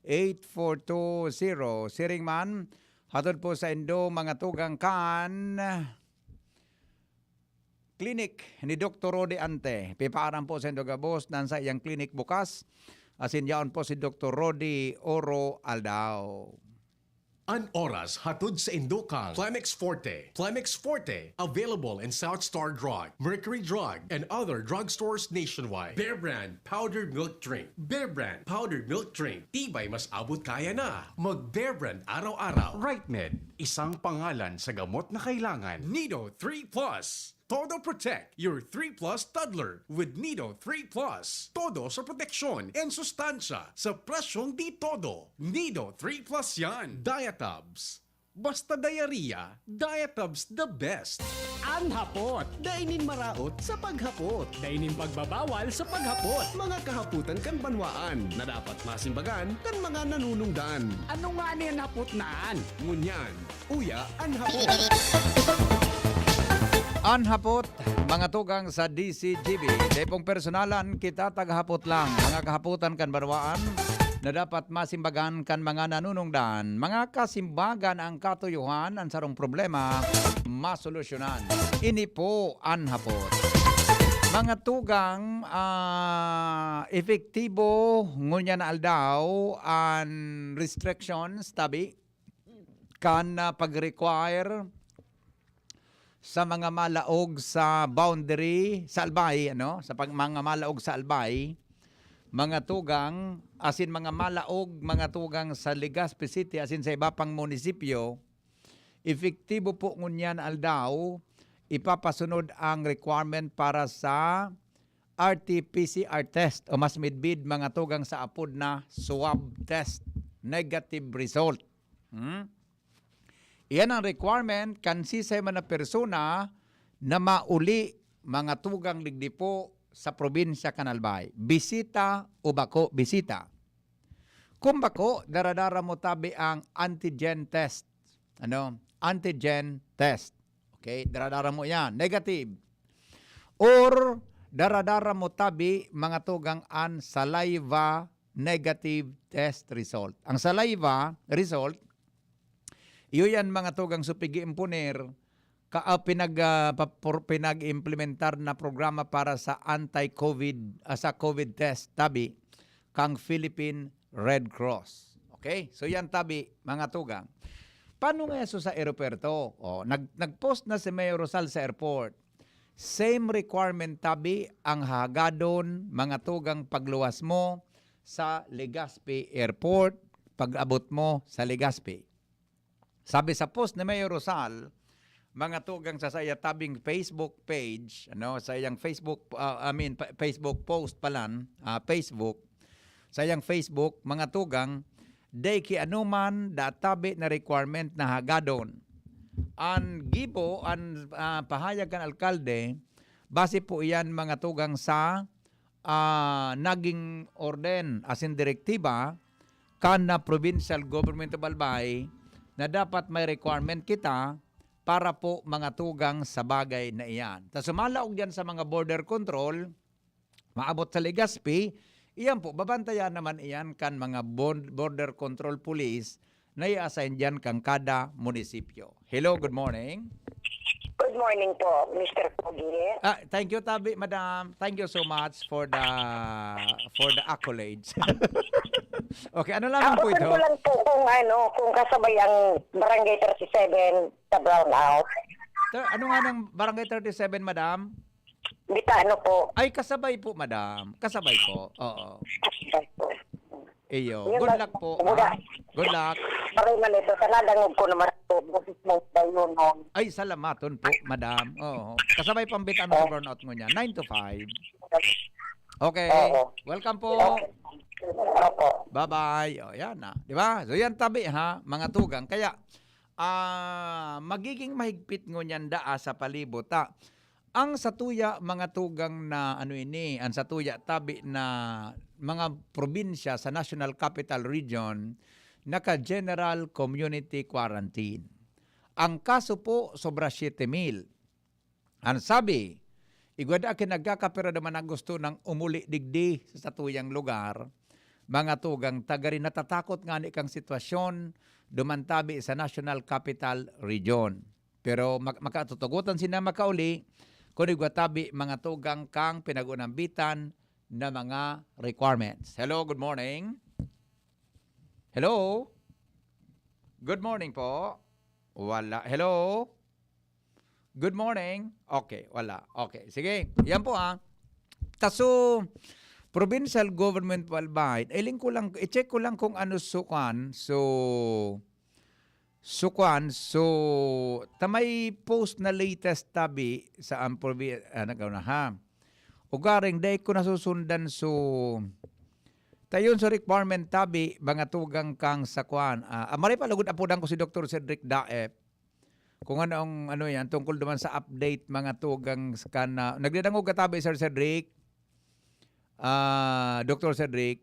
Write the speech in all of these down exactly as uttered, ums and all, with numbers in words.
eight four two zero. Siring man, hatod po sa indo mga tugang kan clinic ni Doktor Rodi Ante. Pipaaram po sa indo gabos nan sa iyang clinic bukas. Asin yaon po si Doktor Rodi Oro Aldao. An oras hatod sa indo kan Plemex Forte. Plemex Forte, available in South Star Drug, Mercury Drug, and other drugstores nationwide. Bear Brand Powdered Milk Drink. Bear Brand Powdered Milk Drink. Tibay mas abot kaya na. Mag Bear Brand araw-araw. Right Med, isang pangalan sa gamot na kailangan. Nido three plus. Todo Protect, your three plus toddler with Nido three plus. Todo sa proteksyon and sustansya sa presyong di todo. Nido three plus yan. Diatabs. Basta diarrhea, Diatabs the best. An hapot. Dai nin maraot sa paghapot. Dai nin pagbabawal sa paghapot. Mga kahapotan kan banwaan na dapat masimbagan kan mga nanunungdan. Ano nga ni an hapot na an? Ngunyan, uya an hapot. An hapot, mga tugang sa D C G B. Dai pong personalan, kita tagahapot lang. Mga kahapotan kan banwaan na dapat masimbagan kan mga nanunungdan. Mga kasimbagan, ang katuyohan, an sarong problema, masolusyonan. Ini po an hapot. Mga tugang, ah, epektibo ngunyan na aldaw an restrictions, tabi, kan, ah, pag-require sa mga malaog sa boundary, sa albay, ano, sa pag-, mga malaog sa albay, mga tugang, asin mga malaog, mga tugang sa Legazpi City, asin sa iba pang munisipyo, epektibo po ngunyan aldaw, ipapasunod ang requirement para sa R T P C R test o mas midbid, mga tugang, sa apod na swab test, negative result. Hmm? Iyan ang requirement kan sisay man na persona na mauli, mga tugang, digdi po sa probinsya kan Albay. Bisita o bako bisita. Kung bako, daradara mo tabi ang antigen test. Ano? Antigen test. Okay? Daradara mo yan. Negative. Or daradara mo tabi, mga tugang, an saliva negative test result. Ang saliva result, iyo yan, mga tugang, supigi imponer, ka, ah, pinag, ah, pa-, por-, pinag-implementar na programa para sa anti-covid, ah, sa covid test, tabi, kang Philippine Red Cross. Okay? So yan tabi, mga tugang. Paano nga so sa aeropuerto? Oh, nag-, nag-post na si Mayor Rosal sa airport. Same requirement tabi ang hagadon, mga tugang, pagluwas mo sa Legazpi Airport, pag-abot mo sa Legazpi. Sabi sa post ni Mayor Rosal, mga tugang, sa saya tabing Facebook page, ano, sa iyang Facebook, ah, I mean, pa-, Facebook post palan, ah, Facebook, sa iyang Facebook, mga tugang, dai ki anoman da tabi na requirement na hagadon. An gibo, an, ah, pahayag kan alkalde, base po iyan, mga tugang, sa, ah, naging orden asin direktiba kan na Provincial Government of Albay na dapat may requirement kita para po, mga tugang, sa bagay na iyan. Ta sumalaog diyan sa mga border control, maabot sa Legazpi, iyan po, babantayan naman iyan kan mga bon-, border control police na i-assign diyan kan kada munisipyo. Hello, good morning. Good morning po, Mister Pogi. Ah, thank you, tabi, madam. Thank you so much for the, for the accolades. Okay, ano lamang po Abutan ito? ko lang po kung ano, kung kasabay ang Barangay thirty-seven sa brownout. Sir, ano nga ng Barangay thirty-seven, madam? Bitano po. Ay, kasabay po, madam. Kasabay po. Oo. Kasabay po. Iyo. Yun Good lang. luck po, Wala. ha? Good luck. Pareho man ito, sa nadangog ko naman po, boses mong bayunon. Ay, salamaton po, madam. Oo. Kasabay pang bit ano sa Oh. burnout mo niya. Nine to five. Okay. Oo. Welcome po. Okay. Opo. Bye-bye. O, yan na. Di ba? So, yan tabi, ha, mga tugang. Kaya, ah, magiging mahigpit ngunyan daa sa palibot, ha? Ang satuya, mga tugang, na ano ini, ang satuya tabi na mga probinsya sa National Capital Region, naka-general community quarantine. Ang kaso po, sobra siyete mil. Ang sabi, igwa da akin nagkakapira naman ang gusto ng umuli digdi sa satuyang lugar, mga tugang, ta gari natatakot ngani kan sitwasyon duman tabi sa National Capital Region. Pero mak-, makatutugotan sinda makauli kun igwa tabi, mga tugang, kan pinag-unambitan na mga requirements. Hello, good morning. Hello? Good morning po. Wala. Hello? Good morning. Okay, wala. Okay, sige. Yan po, ah. Ta so, provincial government of Albay, iling ko lang, i-check ko lang kung ano so kwan. So, so kwan, so, ta may post na latest tabi sa ang provi-, ah, nagkaw na ha. Ugaring, dai ko nasusundan, so, ta yun, so requirement tabi, mga tugang, kan sa kwan. Ah, ah, maray pa, lugod apodan ko si Doktor Cedric Daep. Kung ano ang, ano yan, tungkol duman sa update, mga tugang, sa kan, ah, nagdadangog ka tabi, Sir Cedric? Ah, Doktor Cedric?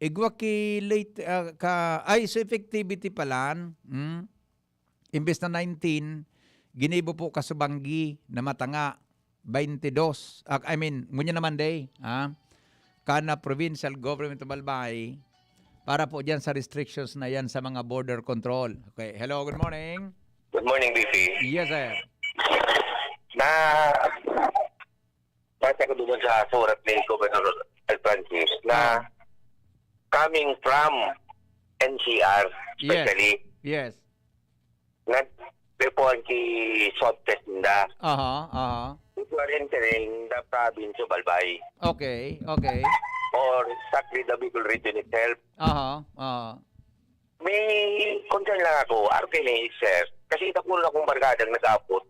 Igwa ki late, ah, ka, ay, so effectivity pala, hmm? Imbes na nineteen, ginibo po ka subanggi na matanga, twenty-dos. Ah, I mean, ngunyan naman day, ha? Kan provincial government of Albay, para po diyan sa restrictions na yan sa mga border control. Okay, hello, good morning. Good morning, B P. Yes, sir. Na, basa ko doon sa surat ni Governor Al Francis na Ah. coming from N C R, Yes. especially, Yes. nag-, po ang ki-swab test nila. Aha, aha. If you are entering the province of Albay Okay, okay. or exactly the Bicol region itself, Aha, aha. may concern lang ako, R K N A, sir. Kasi ita po na akong barkadang nag-apot.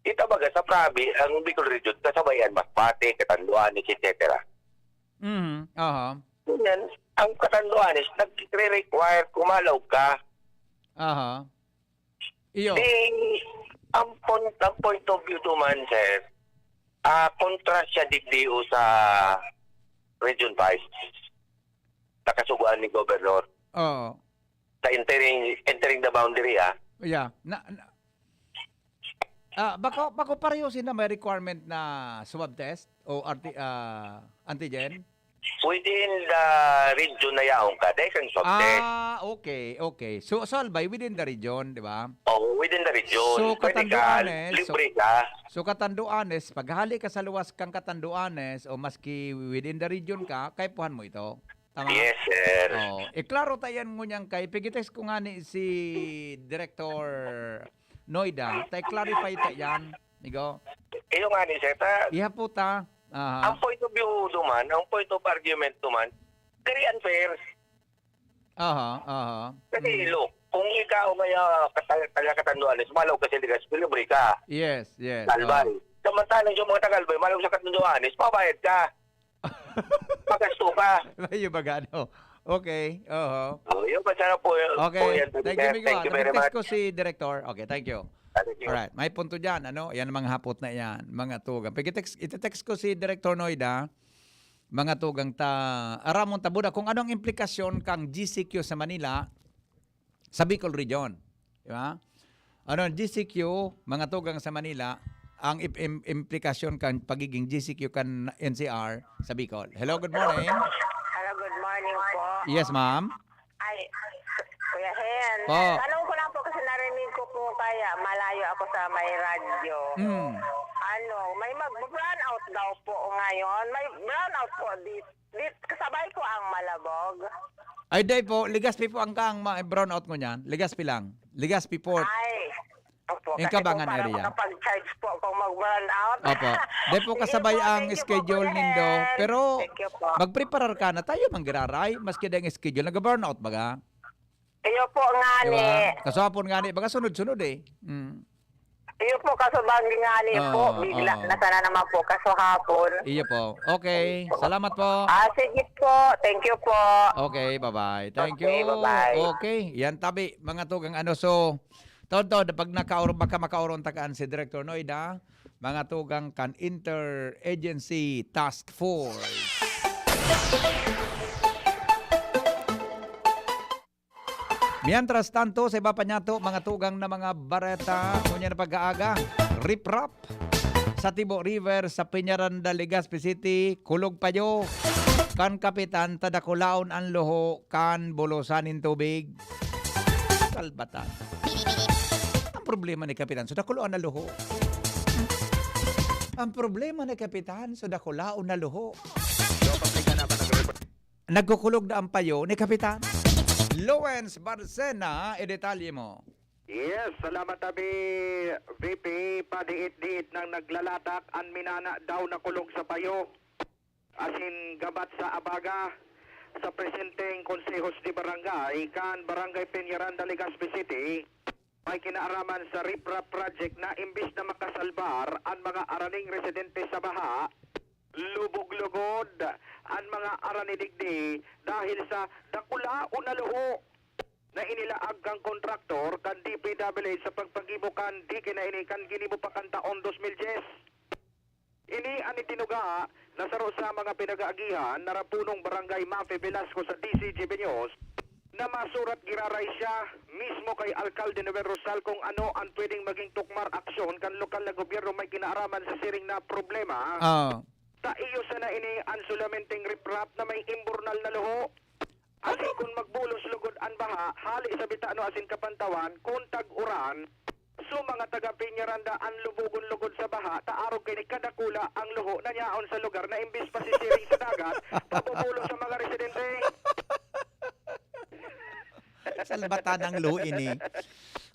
Ita baga sa province, ang Bicol region, kasabayan, Masbate, Catanduanes, et cetera. Mhm, aha. Ganyan, ang Catanduanes, nagre-require kung malaog ka. Aha. Iyo. Di, ang point, ang point of view to man, sir, ah, kontra siya digdi o sa Region five. Nakasugoan ni Governor. Oo. Sa entering, entering the boundary, ah. Yeah. Na, na, ah, bako, bako pareho sila may requirement na swab test o RT, ah, antigen? Within the region na yaon ka, dahil kang swab test. Ah, okay, okay. So, so Albay, within the region, di ba? Oo, within the region. So, Pwede ka, Catanduanes, so, libre ka. So, Catanduanes, paghali ka sa luwas kang Catanduanes o maski within the region ka, kaipuhan mo ito. Tama? Yes, sir. Oo. Eh, klaro ta yan ngunyan kay, pigitext ko nga ni si Director Noida, tay clarify ta yan, migo. Iyo nga ni, sir, ta Iha po ta. Aha. Ang point of view duman, ang point of argument duman, very unfair. Aha, aha. Kasi, Mm. look, kung ikaw kaya kata-, taga Catanduanes, malaog ka sa Legazpi, libre ka. Yes, yes. Albay. Oo. Samantalang yung mga taga-Albay, malaog sa Catanduanes, mabayad ka. Magasto ka. Iyo baga, no? Okay, oho. Oh, yun, basta na po yun. Okay. Po yan, Thank you, sir. Migo. Thank you very Nag-text much. ko si Director. Okay, thank you. Thank you. Alright, may punto dyan, ano? Yan ang mga hapot na yan, mga tugang. Pag-text, iti-text ko si Director Noida, mga tugang ta, aramon ta buda kung anong implikasyon kang G C Q sa Manila, sa Bicol Region. Di ba? Ano, G C Q, mga tugang sa Manila, ang ip-, im-, implikasyon kan pagiging G C Q kan N C R sa Bicol. Hello, good morning. Hello, good morning po. Yes, ma'am. Ay, Kuya Hen, Po. tanong ko lang po kasi narinig ko po kaya malayo ako sa may radyo. Mm. Ano, may mag-brownout daw po ngayon. May brownout po di, di, kasabay ko ang Malabog. Ay, day po, Legazpi po ang kaang ma-, brownout ngunyan. Legazpi lang. Legazpi Port. Ay, opo, Yung kasi Cabangan po para area. makapag-charge po kung mag-brownout. Opo. Day po, Sige kasabay po, ang thank you po, schedule Kuya nindo. Hen. Pero Thank you po. magpreparar ka na tayo, manggiraray. Maski day ang schedule, nag-brownout baga. Iyo po nga Di ni. ba? Kasapon nga ni, baga sunod-sunod eh. Mm. Iyo po, kasabay nga ni po. Oo, Bigla oo. na sana naman po, kasahapon. Iyo po. Okay. Salamat po. Ah, sige po. Thank you po. Okay, bye-bye. Thank Okay, you. bye-bye. Okay. Yan tabi, mga tugang ano. So, todo, pag nakaor-, baka makaoron takaan si Director Noida, mga tugang kan Interagency Task Force. Mientras tanto, sa iba pa niyato, mga tugang na mga bareta, ngunyan na pag-aaga, riprap sa Tibo River, sa Peñaranda, Legazpi City, kulog payo. kan kapitan ta dakulaon an luho kan bulusan nin tubig. Salbatan. Ang problema ni kapitan, so dakulaon na luho. Ang problema ni kapitan, so dakulaon na luho. Nagkukulog na ang payo ni Kapitan Lawrence Barcena. Idetalye mo. Yes, salamat, abi, V P. Padiit-diit nang naglalatak an minana daw na kulog sa payo asin gabat sa abaga sa presenteng Konsehos de Barangay kan Barangay Peñaranda, Legazpi City, may kinaaraman sa riprap project na imbis na makasalbar an mga araning residente sa baha, lubog-lugod an mga arani digdi dahil sa dakulaon na luho na inilaag kan kontraktor kan D P W H sa pagpagibo kan dike na ini kan ginibo pa kan taon dos mil dyes. Ini an itinuga na saro sa mga pinag-aagihan na rapunong Barangay Mafe Velasco sa D Z G B News na masurat giraray siya mismo kay Alkalde Noel Rosal kung ano an pwedeng maging tukmar aksyon kan lokal na gobyerno may kinaaraman sa siring na problema. Ah. Sa iyo sana ini an sulamenteng riprap na may imburnal na luho. Asin kun magbulos lugod an baha, hali sa Bitano asin Kapantawan, kun tag-uran, so mga taga Peñaranda an lubugon lugod sa baha, ta arog kaini kadakula ang luho na nyaon sa lugar na imbis pasisiring sa dagat, pabubulos sa mga residente. Salbatan ang luho ini.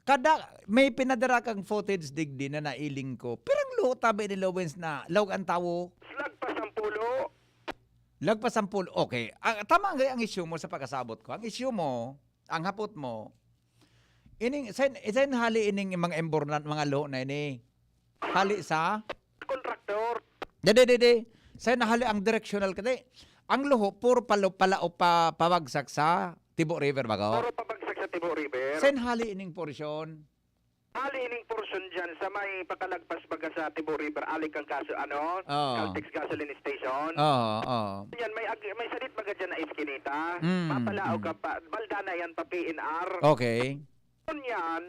Kada, may pinadara kang footage digdi na nailing ko. Pirang luho tabi ni Lawrence na laog ang tawo? Lagpas ang pulo. Lagpas ang pulo. Okay. Ang, tama nga ang issue mo sa pagkasabot ko. Ang issue mo, ang hapot mo, ining, sen, sen hali ining mga embornan, mga luho na ini. Hali sa? Kontraktor. Dede, dede. Sen hali ang directional kadi. Ang luho, puro palo, pala o pa, pabagsak sa Tibo River, bago? Puro pabagsak sa Tibo River. Sen hali ining porsyon? Hali ining porsyon dyan sa may pakalagpas baga sa Tibo River, ali kan kaso, ano, Oo. Caltex gasoline station. Oo, oo. Yan, may ag-, may sadit baga dyan na iskinita. Mm, Mapalaog mm. ka pa, balda na yan pa P N R. Okay. Ngunyan,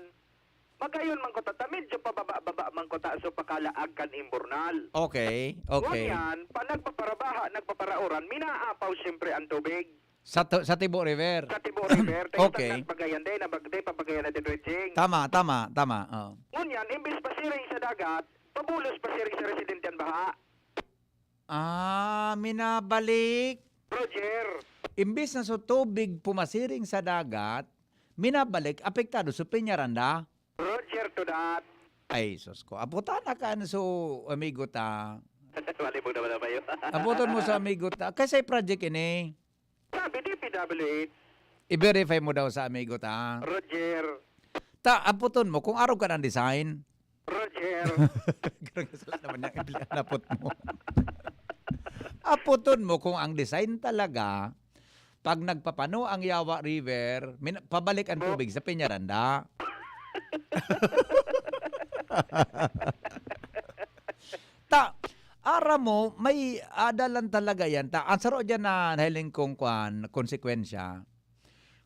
magayon man kuta, ta medyo pababa-baba man kuta, so pakalaag kan imburnal. Okay, okay. Ngunyan, pa nagpaparabaha, nagpaparauran, minaapaw siyempre ang tubig. Sa tu-, sa Tibo River? Sa Tibo River. Tayo Okay. sa Pagayan, dahil na bag-, dahil pa Pagayan na dredging. Tama, tama, tama. Oh. Ngunyan, imbis pasiring sa dagat, pabulos pasiring sa residente ang baha. Ah, minabalik. Roger. Imbis na sa tubig pumasiring sa dagat, minabalik, apektado sa Peñaranda. Roger to that. Ay, sus ko. Aputan na kan so amigo ta. Malibog naman ang bayo. Aputon mo sa amigo ta. Kasi project ini. Sabi D P W H. I-verify mo daw sa amigo ta. Roger. Ta, aputon mo kung arog ka ng design. Roger. Grabe, sala naman yung napot mo. Aputon mo kung ang design talaga, pag nagpapano ang Yawa River, min-, pabalik ang tubig sa Peñaranda. Ta, aram mo, may adalan talaga yan. Ta, ang saro dyan na nahiling kong kwan, konsekwensya.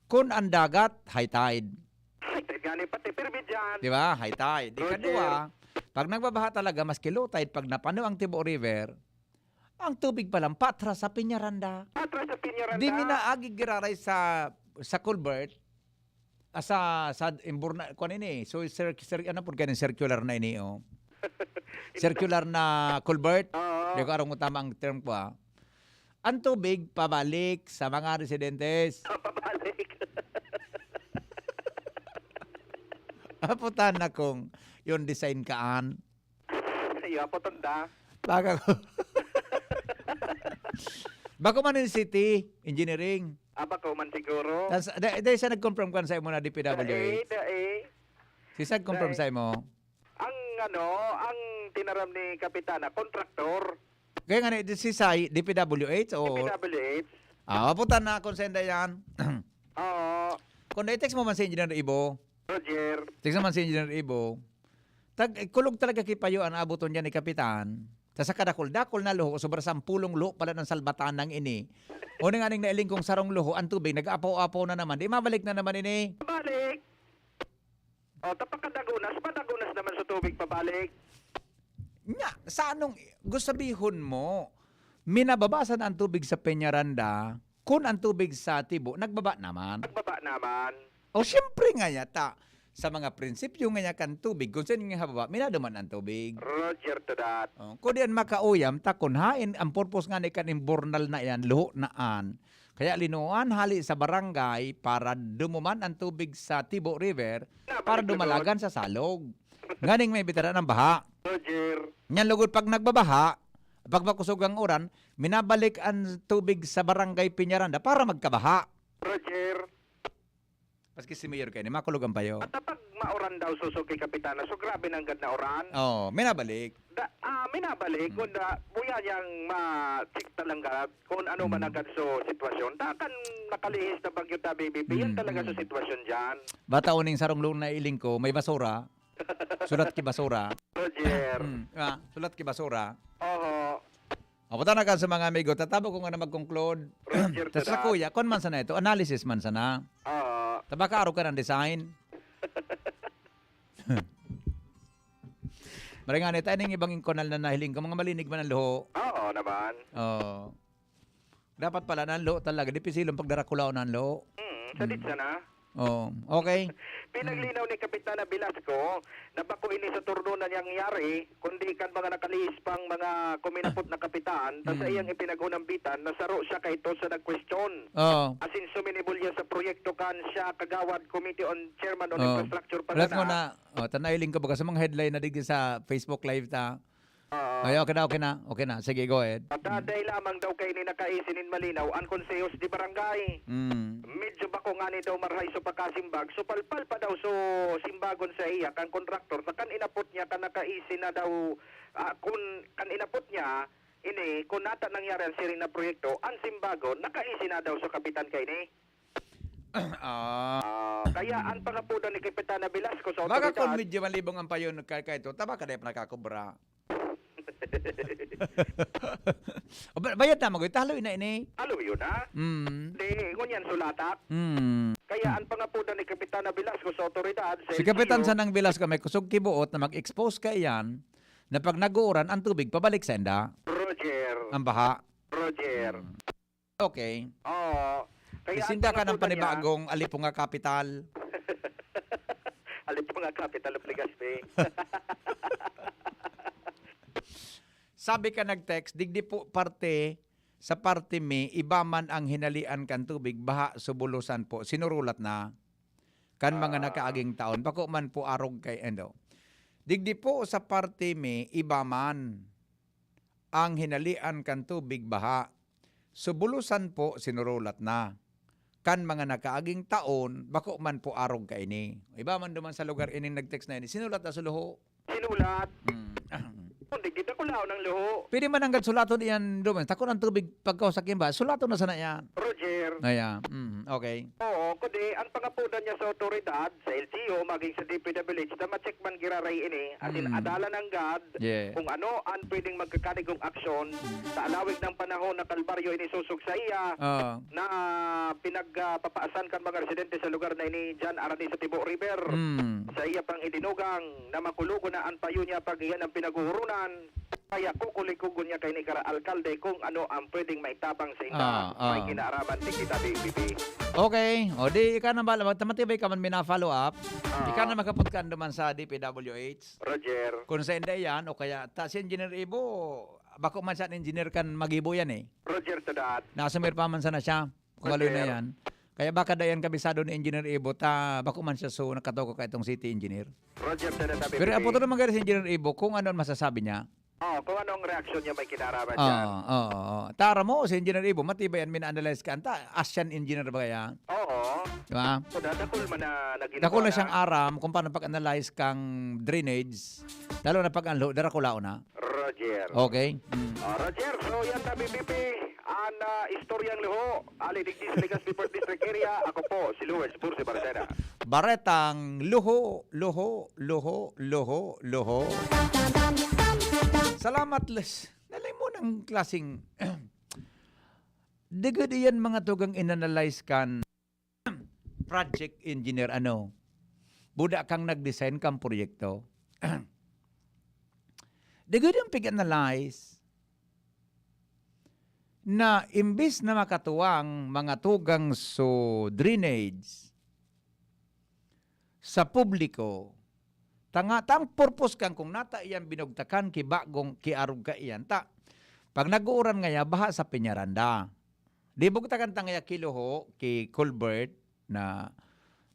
Kun ang dagat, high tide. High tide gani pati, pirmi dyan. Di ba? High tide. Di Roger. Kadua, pag nagbabaha talaga, maski low tide, pag napano ang Tibo River, ang tubig pa lang, patras sa Peñaranda. Patras sa Peñaranda. Di minaagi giraray sa, sa culvert, ah, sa, sa Imburna, kuwan ini, so, cir-, cir-, ano po, ganun, circular na ini, oh. Circular na culvert. Oo. Di ko arong tama ang term ko, ah. Ang tubig pabalik sa mga residentes. Pabalik. Aputan na kung yung design kaan. Iyo, aputan da. Baka ko. Bako man yung city, engineering. Ah, bako man siguro. Tas, da-, dahil sa nag-confirm kan sa imo na D P W H. Dai, dai. Si sa nag-confirm Dai. sa imo? Ang ano, ang tinaram ni Kapitana, kontraktor. Kaya nga, ni-, si Sai, D P W H o? D P W H. Ah, aputan na kung senda yan. Oo. Kung na-text mo man si Engineer Ibo. Roger. Text mo man si Engineer Ibo. Tag, eh, kulog talaga ki payo an abuton dyan ni Kapitan. Ta sa kadakul-dakul na luho, sobra sampulong luho pala ng salbatanang ini. O nga ning nailing kong sarong luho, ang tubig, nag-apaw-apaw na naman. Di mabalik na naman ini. Balik. O, tapakadagunas, padagunas naman sa tubig pabalik. Nya, sa anong, gusto sabihon mo, Minababa sana ang tubig sa Peñaranda, kun ang tubig sa Tibo nagbaba naman. Nagbaba naman. O, siyempre nga yata, sa mga prinsipyo nga niya kan tubig, kung saan nga hababa, minaduman ang tubig. Roger to that. Oh, kung diyan makauyam, ta kun hain ang purpose nga ni kan imbornal na yan, luho na an. Kaya linuan hali sa barangay para dumuman ang tubig sa Tibo River, Nabalik para na dumalagan sa salog. Nganing may bitara ng baha. Roger. Nyan lugod pag nagbabaha, pag makusog ang uran, minabalik ang tubig sa barangay Piñaranda para magkabaha. Roger. Maski si Mayor kaini, makulog ang payo. At pag mauran daw susog ki Kapitana, so grabe nanggad na uran. Oo, minabalik. Da, ah, minabalik, Mm. kung da, buya niyang ma-check talaga kung ano Mm. managad so sitwasyon. Ta kan nakalihis na bagyo ta, B B P, yan Mm, talaga mm. so sitwasyon diyan. Bata uning sarong luna iling ko, may basura. Sulat ki basura. Roger. Mm, ah, sulat ki basura. Oho. Ako ta na kan sa mga amigo, tatabo ko nga na mag-conclude. Roger, Tas sa sir. kuya, kwan man sana ito, analysis man sana. Oo. Tabaka araw ka ng design. Maringan ito, aning ibang inkonal na nahiling ko, mga malinig man ang luho. Oo naman. Oo. Dapat pala, nanlo talaga. Di pisilong pagdarakulaon nanlo. Mm, sa Mm. ditsa na. Oo. Okay. Pinaglinaw ni Kapitana Velasco na bako ini sa turno na nangyari, kundi kan mga nakalihis pang mga kuminapot na kapitan, ta sa Mm. iyang ipinag-unambitan na saro siya kaito sa nagkwestiyon. Oo. Asin suminibol niya sa proyekto kan siya kagawad Committee on Chairman on Oo. Infrastructure pa Lahat mo sana. na, oh, tanay lingkod baga sa mga headline na digdi sa Facebook Live ta. Oo. Ay, okay na, okay na. Okay na. Sige, go ahead. Pagkaday lamang daw kaini nakaisi nin malinaw an konsehos de barangay. Mm. Medyo bako ngani daw marahay so pakasimbag, so palpal pa daw so simbagon sa iya kan kontraktor na kan inapot niya kan nakaisi na daw, ah, kun kan inapot niya ini, kun nata nangyari an siring na proyekto, an simbagon nakaisi na daw sa kapitan kaini. Ah. Ah, kaya an pangapodan ni Kapitana Velasco sa Baka awtoridad, kung medyo malibong ang payon ka, ka ito, taba ka na yung nakakubra. O, ba-, bayad na, magoy. Talo na ini. Talo yun, ha? Mm. Di, ngunyan sulatak. Mm. Kaya an pangapodan ni Kapitana Velasco sa awtoridad, sa Si Kapitan L G U, Sanang Velasco, may kusog kibuot na mag-expose ka iyan na pag nag-uuran, ang tubig pabalik sa enda. Roger. Ang baha. Roger. Mm. Okay. Oo. Kaya Isinda ang ka ng pinakutan niya, panibagong alipunga kapital. Alipunga kapital of Legazpi. Sabi ka nag-text, "Digdi po parte, sa parte mi, iba man ang hinalian kan tubig, baha, subulusan po, sinurulat na kan mga Ah. nakaaging taon, bako man po arog kay, ano." Digdi po sa parte mi, iba man. Ang hinalian kan tubig baha. So, bulusan po, sinurulat na. Kan mga nakaaging taon, bako man po arog kaini. Iba man duman sa lugar ining nag-text na ini, sinulat na sa luho. Sinulat. Mm. Kung di kita kulaw ng luho. Pwede man anggad sulaton iyan duman. Takon ang tubig pagkausak yun ba? Sulaton na sana yan. Roger. Ayan. Mm, okay. Oo, kundi ang pangapodan niya sa otoridad, sa L G U, maging sa D P W H, na ma-check man giraray ini, asin Mm. adalan nanggad Yeah. kung ano ang pwedeng magkakanigong aksyon sa alawig ng panahon na kalbaryo ini susog sa iya Oo. na pinagpapaasan kan mga residente sa lugar na ini dyan, arani sa Tibo River. Mm. Sa iya pang idinugang na makulogon na an payo niya pag iyan ang pinaghuhurunan. Kaya kukulikogon niya kay ni Kara Alkalde kung ano ang pwedeng maitabang sa inda. Ah, ah. May kinaaraman si kita, B B P. Okay. O di, ikaw na bala. Magtamatibay ka man, mina-follow up. Ah. Ikaw na magkapot ka naman sa D P W H. Roger. Kung sa inda yan, o kaya, ta, si Engineer Ibo, bako man siya engineer kan mag-ibo yan eh. Roger to that. Nasumir pa man sana siya. Kung ano na Roger. yan. Kaya baka dayan kabisado ni Engineer Ibo, ta, bako man siya so nakatoka ka itong city engineer. Roger to that, Pero B B P. apo to naman gari si Engineer Ibo kung ano ang masasabi niya. Oh, kung anong reaksyon niya may kinaraman Oo, dyan. oo, oo. Tara mo, si Engineer Ibo, matibay yan, mina-analyze ka. Anta, Asian engineer ba kaya? Oo. Di ba? So, dadakol man na naging Dakol na siyang aram kung paano pag-analyze kang drainage, lalo na pag anlo, darakulaon na. Roger. Okay? Mm. Ah, Roger, so yan na, B B P, ang, ah, istoryang luho. Ali digdi sa Legazpi Fourth District Area, ako po, si Louis Bursi Barcena. Baretang luho, luho, luho, luho, luho. Salamat, Les. Naling mo ng klaseng, digod iyan mga tugang inanalyze kan project engineer, ano? Buda kang nag-design kang proyekto. Digod yung pig-analyze. na imbis na makatuwang mga tugang so drainage sa publiko, tanga, tang purpose kan kung nata iyan binugtakan ki bagong ki arog ka iyan. Ta, pag nag-uuran ngaya, baha sa pinyaranda. Di bugtakan ta ngaya kiluho ki culvert na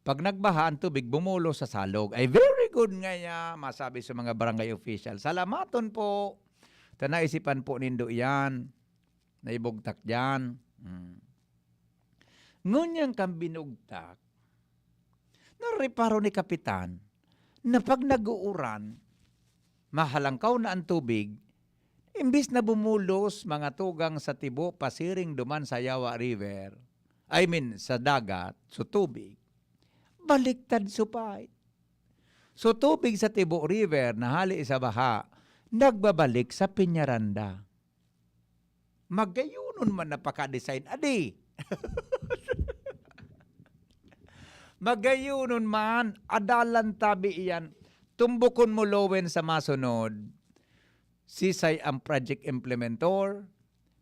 pag nagbaha, ang tubig bumulo sa salog. Ay, very good ngaya, masabi sa mga barangay official. Salamaton po. Ta naisipan po nindo iyan. Naibugtak diyan. Hmm. Ngunyan kan binugtak, nareparo ni Kapitan na pag nag-uuran, mahalangkaw na ang tubig, imbis na bumulos mga tugang sa tibo pasiring duman sa Yawa River, I mean, sa dagat, so tubig, baliktad supay. So tubig sa Tibo River na hali sa baha, nagbabalik sa Piñaranda. Magayunon man na paka-design, adi. Magayunon man, adalan tabi iyan. Tumbukon mo lowen sa masunod. Sisay ang project implementor,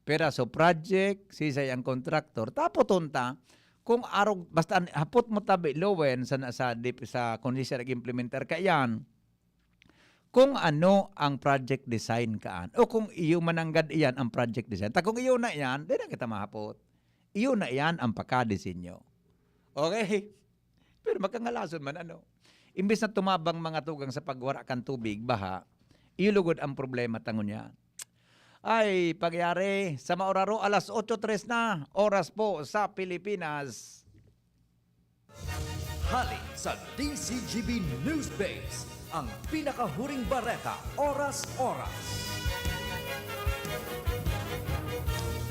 piraso project, sisay ang contractor. Tapos tonta, kung arog, basta an-, hapot mo tabi lowen sa, sa, dip-, sa kung sisay nag-implementar ka iyan, kung ano ang project design kaan, o kung iyo mananggad iyan ang project design. Ta kung iyo na iyan, di na kita mahapot. Iyo na iyan ang pakadesinyo. Okay? Pero makangalason man, ano? Imbes na tumabang mga tugang sa pagwara kan tubig, baha, iyo lugod ang problema tangon niya. Ay, pagyari, sa maoraro, alas otso tres na, oras po sa Pilipinas. Hali sa D Z G B News Base, ang pinakahuring bareta, oras-oras.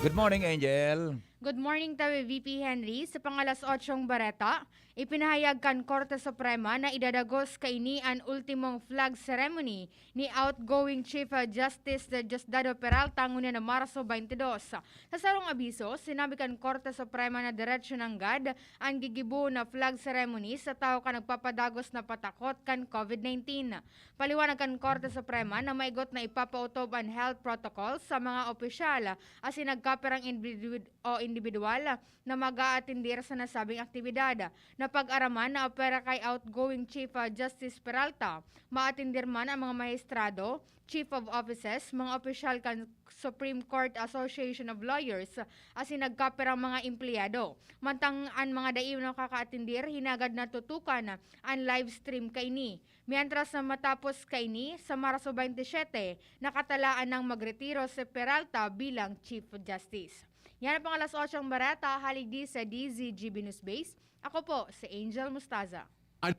Good morning, Angel. Good morning, Tawi V P Henry. Sa pangalas otsong bareta, ipinahayag kan Korte Suprema na idadagos kaini an ultimong flag ceremony ni outgoing Chief Justice Diosdado Peralta ngunyan na Marso twenty-two. Sa sarong abiso, sinabi kan Korte Suprema na diretso nanggad an gigibo na flag ceremony sa tawo kan nagpapadagos na patakot kan COVID nineteen. Paliwanag kan Korte Suprema na maigot na ipapautob an health protocol sa mga opisyal asin nagkapirang individu- o individual na mag-aatindir sa nasabing aktibidad. Napag-araman na apwera kay outgoing Chief Justice Peralta, maatindir man ang mga mahistrado, Chief of Offices, mga opisyal kan Supreme Court Association of Lawyers, asin nagkapirang mga empleyado. Mantang an mga dai nakakaatindir, hinagad na tutukan an live stream kaini. Mientras na matapos kaini, sa Marso twenty-seven, nakatalaan nang magretiro si Peralta bilang Chief Justice. Yan ang pangalas otsong bareta, hali sa D Z G B News Base. Ako po, si Angel Mustaza. An,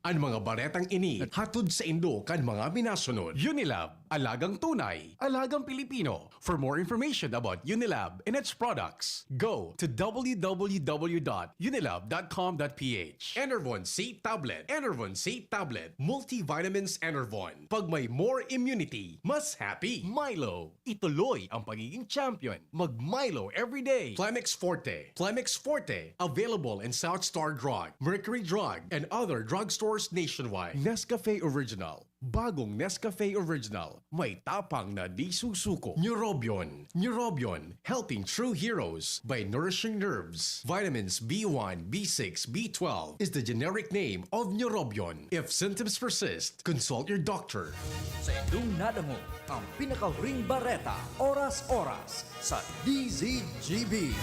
an mga baretang ini hatod sa indo kan mga minasunod. Unilab, alagang tunay, alagang Pilipino. For more information about Unilab and its products, go to w w w dot unilab dot com dot p h. Enervon C Tablet, Enervon C Tablet, Multivitamins Enervon. Pag may more immunity, mas happy. Milo, ituloy ang pagiging champion. Mag Milo everyday. Plemex Forte, Plemex Forte, available in South Star Drug, Mercury Drug, and other drugstores nationwide. Nescafe Original, bagong Nescafe Original, may tapang na di susuko. Neurobion, Neurobion, helping true heroes by nourishing nerves. Vitamins B one, B six, B twelve is the generic name of Neurobion. If symptoms persist, consult your doctor. Sa indong nadangog, ang pinakahuring bareta, oras-oras, sa D Z G B.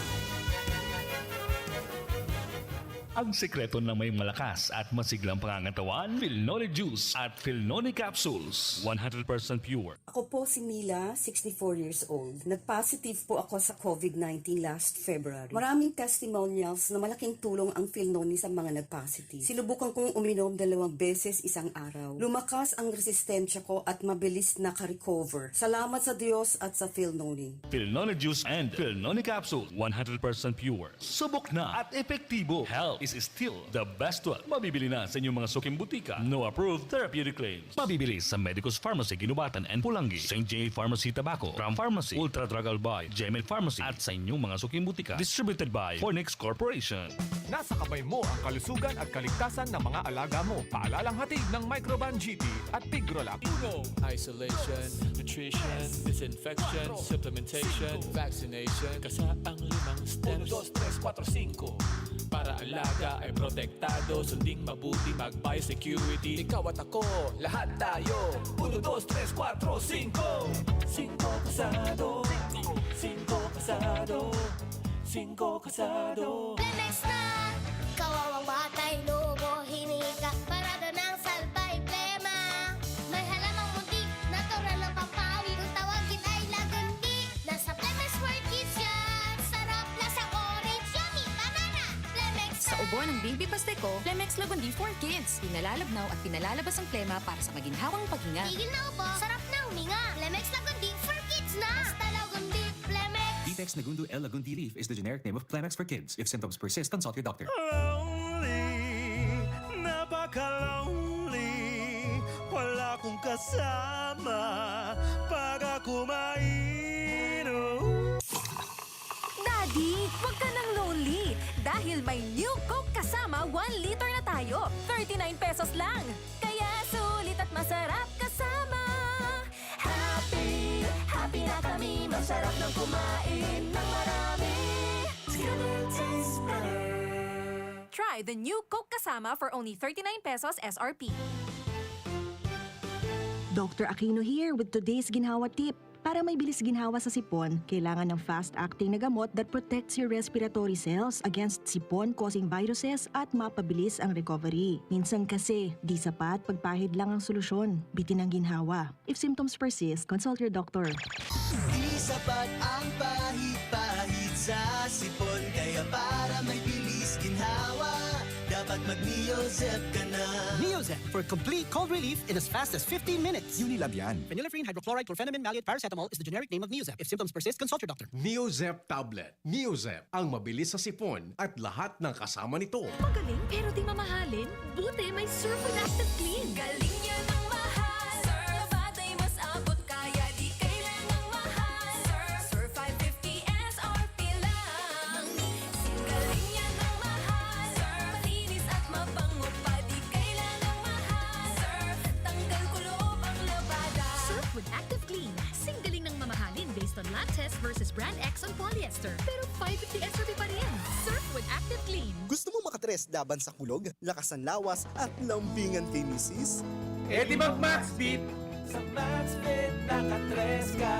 Ang sekreto na may malakas at masiglang pangangatawan, Filnoni Juice at Filnoni Capsules, one hundred percent pure. Ako po si Mila, sixty-four years old. Nag-positive po ako sa COVID nineteen last February. Maraming testimonials na malaking tulong ang Filnoni sa mga nag-positive. Sinubukan kong uminom dalawang beses isang araw. Lumakas ang resistensya ko at mabilis naka-recover. Salamat sa Diyos at sa Filnoni. Filnoni Juice and Filnoni Capsule, one hundred percent pure. Subok na at epektibo. Health is still the best one. Mabibili na sa inyong mga suking butika. No approved therapeutic claims. Mabibili sa Medicus Pharmacy, Guinobatan and Pulangi, Saint J Pharmacy, Tabaco, Ram Pharmacy, Ultra Drug Albay, Gmail Pharmacy, at sa inyong mga suking butika. Distributed by Fornix Corporation. Nasa kamay mo ang kalusugan at kaligtasan ng mga alaga mo. Paalalang hatid ng Microban G T at Tigrolac. Uno, Isolation, nutrition, disinfection, supplementation, vaccination. Kasa ang limang steps. Uno, dos, tres, kuwatro, singko. Para alaga ay protektado, sunding mabuti, mag-biosecurity. Ikaw at ako, lahat tayo. Uno, dos, tres, kuwatro, singko. Singko kasado. Singko kasado. Singko kasado. Plemex na! Kawawang batay, lugo, hinika. Parada ng salbay, plema. May halamang munti, natural na pampawi. Kung tawagin ay lagundi. Nasa Plemex World Kids yan. Sarap, lasang orange, yummy, banana. Plemex Sa ubo ng Baby Pasteco, Plemex Lagundi for Kids. Pinalalabnaw at pinalalabas ang plema para sa maginhawang paghinga. Tigil na ubo, sarap na huminga. Plemex Lagundi for Kids na. Basta Lagundi, Plemex. Ditex Nagundo L Lagundi Leaf is the generic name of Plemex for kids. If symptoms persist, consult your doctor. Lonely, napaka-lonely. Wala akong kasama pag ako mainom. Daddy, wag ka nang lonely dahil may New Coke kasama one liter na tayo. Thirty-nine pesos lang. Kaya sulit at masarap kasama. Happy, happy na kami. Masarap nang kumain ng marami. It's gonna taste better. Try the new Coke Kasama for only thirty-nine pesos S R P. Doctor Aquino here with today's ginhawa tip. Para may bilis ginhawa sa sipon, kailangan ng fast-acting na gamot that protects your respiratory cells against sipon-causing viruses at mapabilis ang recovery. Minsan kasi, di sapat pagpahid lang ang solusyon. Bitin ang ginhawa. If symptoms persist, consult your doctor. Di sapat ang pahid-pahid sa sipon. Kaya para may bilis ginhawa, dapat mag-Neozep ka na. Neozep for complete cold relief in as fast as fifteen minutes. Unilab yan. Phenylephrine, hydrochloride, chlorphenamine maleate, paracetamol is the generic name of Neozep. If symptoms persist, consult your doctor. Neozep tablet. Neozep, ang mabilis sa sipon at lahat ng kasama nito. Magaling pero di mamahalin? Buti may Surf with Active Clean. Galing yan ang mahal. Surf, baday mas abot kaya di kailangang mahal. Surf, Surf five fifty S R P lang. Galing yan ang mahal. Surf, malinis at mabango pa di kailangang mahal. Surf, tanggal kuloob ang labada. Surf with Active Clean. Sing galing ng mamahalin based on lab test versus brand X on polyester. Pero five fifty S R P pa rin. Surf with Active Clean. Gusto mo makatres laban sa kulog, lakas ng lawas, at lambingan kay misis? Eh di mag Maxfit! Sa Maxfit, nakatres ka!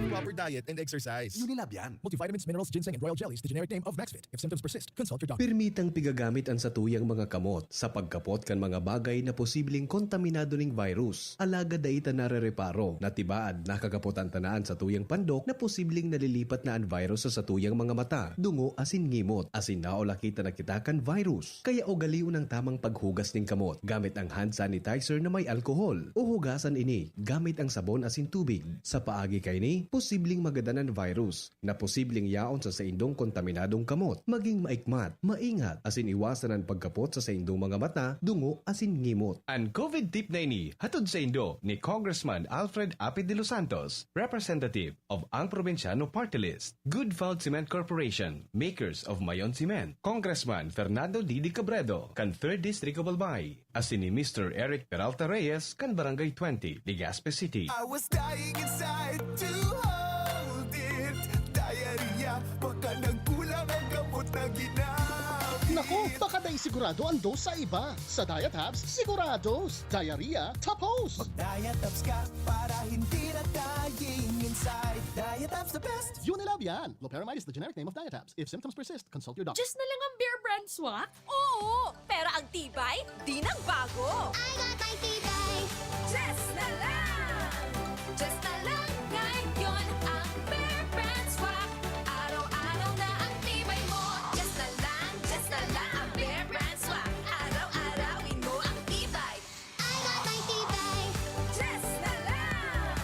Proper diet and exercise. Unilab yan. Multivitamins, minerals, ginseng, and royal jelly is the generic name of Maxfit. If symptoms persist, consult your doctor. Permitang pigagamit an satuyang mga kamot sa pagkapot kan mga bagay na posibleng kontaminado ning virus. Alagad dai ta narereparo na tibaad nakakapot an tanan satuyang pandok na posibleng nalilipat na an virus sa satuyang mga mata, dungo asin ngimot, asin naulaki ta na kita kan virus. Kaya ugalion an tamang paghugas nin kamot gamit ang hand sanitizer na may alkohol, o hugasan ini gamit ang sabon asin tubig. Sa paagi kaini, posibleng magadan an virus na posibleng yaon sa saindong kontaminadong kamot. Maging maikmat, maingat, asin iwasan an pagkapot sa saindong mga mata, dungo, asin ngimot. An COVID tip na ini hatod saindo ni Congressman Alfred Apid de los Santos, representative of Ang Probinsyano Party List, Good Found Cement Corporation, makers of Mayon Cement, Congressman Fernando Didi Cabredo, kan Third District of Albay, asin ni Mister Eric Peralta Reyes, kan Barangay twenty, Legazpi City. I was dying inside to hold it. Diarrhea, baka nagkulang ang gamot na ginamit. Naku, baka dai sigurado ang dose sa iba. Sa Diatabs, sigurados. Diarrhea, tapos. Mag-Diatabs ka para hindi na dying inside. Diatabs the best. Unilab yan. Loperamide is the generic name of Diatabs. If symptoms persist, consult your doctor. Diyos na lang ang Bear Brand Swak? Oo! Pero ang tibay, di nagbago! I got my tibay! Diyos na lang! Diyos na lang ngayon ang Bear Brand Swak! Araw-araw na ang tibay mo! Diyos na lang, Diyos na lang ang Bear Brand Swak! Araw-arawin mo ang tibay! I got my tibay! Diyos na lang!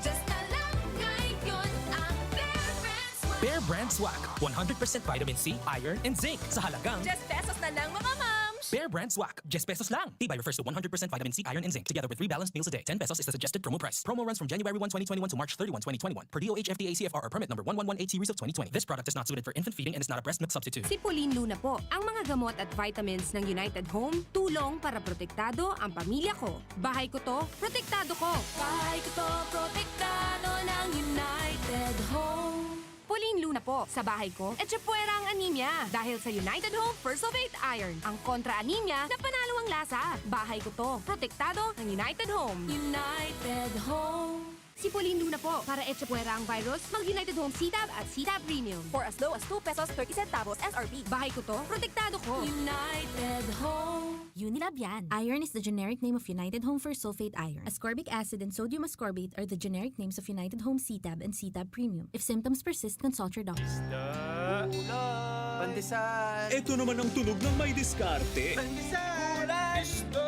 Diyos na lang ngayon ang Bear Brand Swak! Bear Brand Swak, one hundred percent vitamin C, iron, and zinc sa halagang ten pesos na lang, mga mams! Bear Brand Swak, ten pesos lang. Tibay refers to one hundred percent vitamin C, iron, and zinc, together with three balanced meals a day. Ten pesos is the suggested promo price. Promo runs from January one, twenty twenty-one to March thirty-one, twenty twenty-one, per D O H F D A C F R or permit number one one one eight series of twenty twenty. This product is not suited for infant feeding and is not a breast milk substitute. Si Pauline Luna po, ang mga gamot at vitamins ng United Home, tulong para protektado ang pamilya ko. Bahay ko to, protektado ko. Bahay ko to, protektado ng United Home. Pauline Luna po, sa bahay ko, etchepuera ang anemia dahil sa United Home Fersulfate Iron. Ang kontra anemia na panalo ang lasa. Bahay ko to, protektado ng United Home. United Home. Si Pauline Luna po, para etchepuera ang virus, mag United Home C-Tab at C-Tab Premium. For as low as two pesos thirty centavos S R P. Bahay ko to, protektado ko. United Home. Unilab yan. Iron is the generic name of United Home Fersulfate Iron. Ascorbic acid and sodium ascorbate are the generic names of United Home C-Tab and C-Tab Premium. If symptoms persist, consult your doctor. Pandesal! Ito naman ang tunog ng may diskarte. Pandesal! Isto!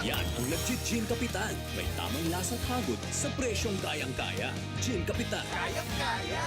Yan ang nagji-Gin Kapitan. May tamang lasa at hagod sa presyong kayang-kaya. Gin Kapitan. Kayang-kaya!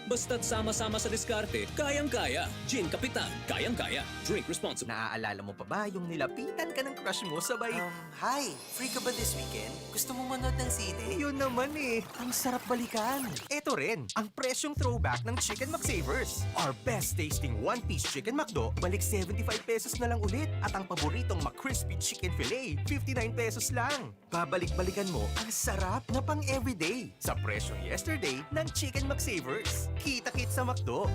Basta't sama-sama sa diskarte, kayang-kaya. Gin Kapitan, kayang-kaya. Drink responsibly. Naaalala mo pa ba yung nilapitan ka ng crush mo sabay, Um, hi! Free ka ba this weekend? Gusto mo manood ng sine? Yun naman eh, ang sarap balikan. Eto rin, ang presyong throwback ng Chicken McSavers. Our best tasting one-piece Chicken McDo, balik seventy-five pesos na lang ulit. At ang paboritong McCrispy Chicken Fillet, fifty-nine pesos lang. Babalik-balikan mo ang sarap na pang everyday sa presyong yesterday ng Chicken McSavers. Kita-kit sa McDo.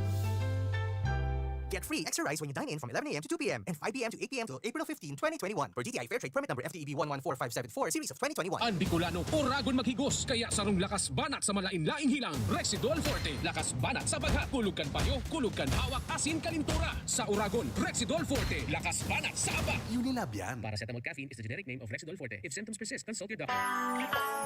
Get free extra rice when you dine in from eleven a.m. to two p.m. and five p.m. to eight p.m. till April fifteen, twenty twenty-one. Per D T I Fair Trade Permit Number F T E B one one four five seven four, Series of twenty twenty-one. An Bicolano, Oragon maghigos, kaya sarong lakas banat sa malain-laing hilang. Rexidol Forte, lakas banat sa baghat, kulog kan payo, kulog kan hawak, asin kalintura. Sa Oragon, Rexidol Forte, lakas banat sa aba. Unilab yan. Paracetamol caffeine is the generic name of Rexidol Forte. If symptoms persist, consult your doctor.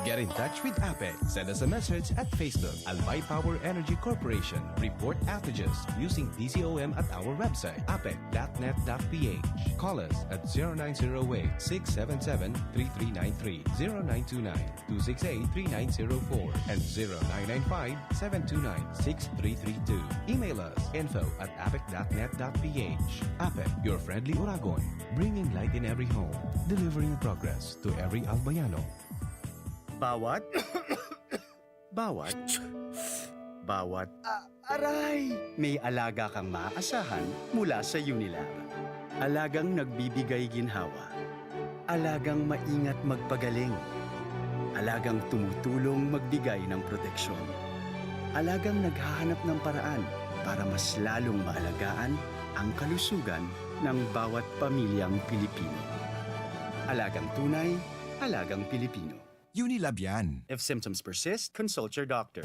Get in touch with APEC. Send us a message at Facebook, Albay Power Energy Corporation. Report outages using T C O M at our website, apec dot net dot P H. Call us at zero nine zero eight, six seven seven, three three nine three, zero nine two nine, two six eight, three nine zero four, and zero nine nine five, seven two nine, six three three two. Email us info at apec dot net dot P H. APEC, your friendly Oragon, bringing light in every home, delivering progress to every Albayano. Bawat, bawat, bawat Aray! may alaga kang maaasahan mula sa Unilab. Alagang nagbibigay ginhawa. Alagang maingat magpagaling. Alagang tumutulong magbigay ng proteksyon. Alagang naghahanap ng paraan para mas lalong maalagaan ang kalusugan ng bawat pamilyang Pilipino. Alagang tunay, alagang Pilipino. Unilab yan. If symptoms persist, consult your doctor.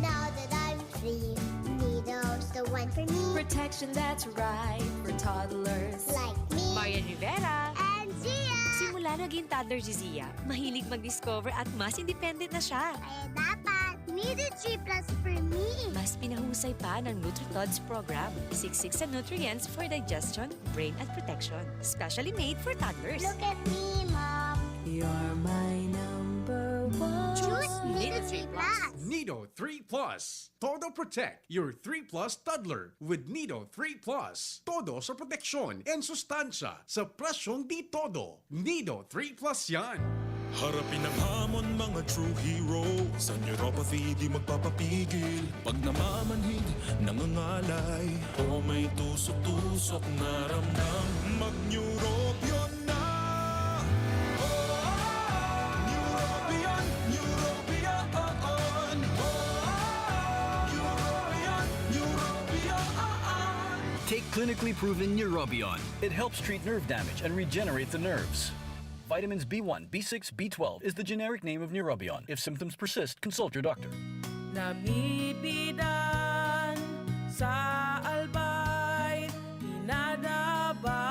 Now that I'm free, Nido's the one for me. Protection that's right for toddlers. Like me. Marian Rivera. And Zia! Simula naging toddler si Zia, mahilig mag-discover at mas independent na siya. Kaya dapat, Nido three plus for me. Mas pinahusay pa ng NutriTods program. Siksik sa nutrients for digestion, brain at protection. Specially made for toddlers. Look at me, Mom. You're my number one. Choose Nido three plus. Nido three plus. Todo Protect, your three plus toddler. With Nido three plus. Todo sa proteksyon and sustansya sa presyong di todo. Nido three plus yan. Harapin ang hamon, mga true hero. Sa neuropathy di magpapapigil. Pag namamanhid, nangangalay, o may tusok-tusok na ramdam, mag-Neurobion na! Oh, Neurobion, Neurobion, oh, Neurobion, Neurobion. Take clinically proven Neurobion. It helps treat nerve damage and regenerate the nerves. Vitamins B one, B six, B twelve is the generic name of Neurobion. If symptoms persist, consult your doctor. Namibidan sa Albay, pinadaba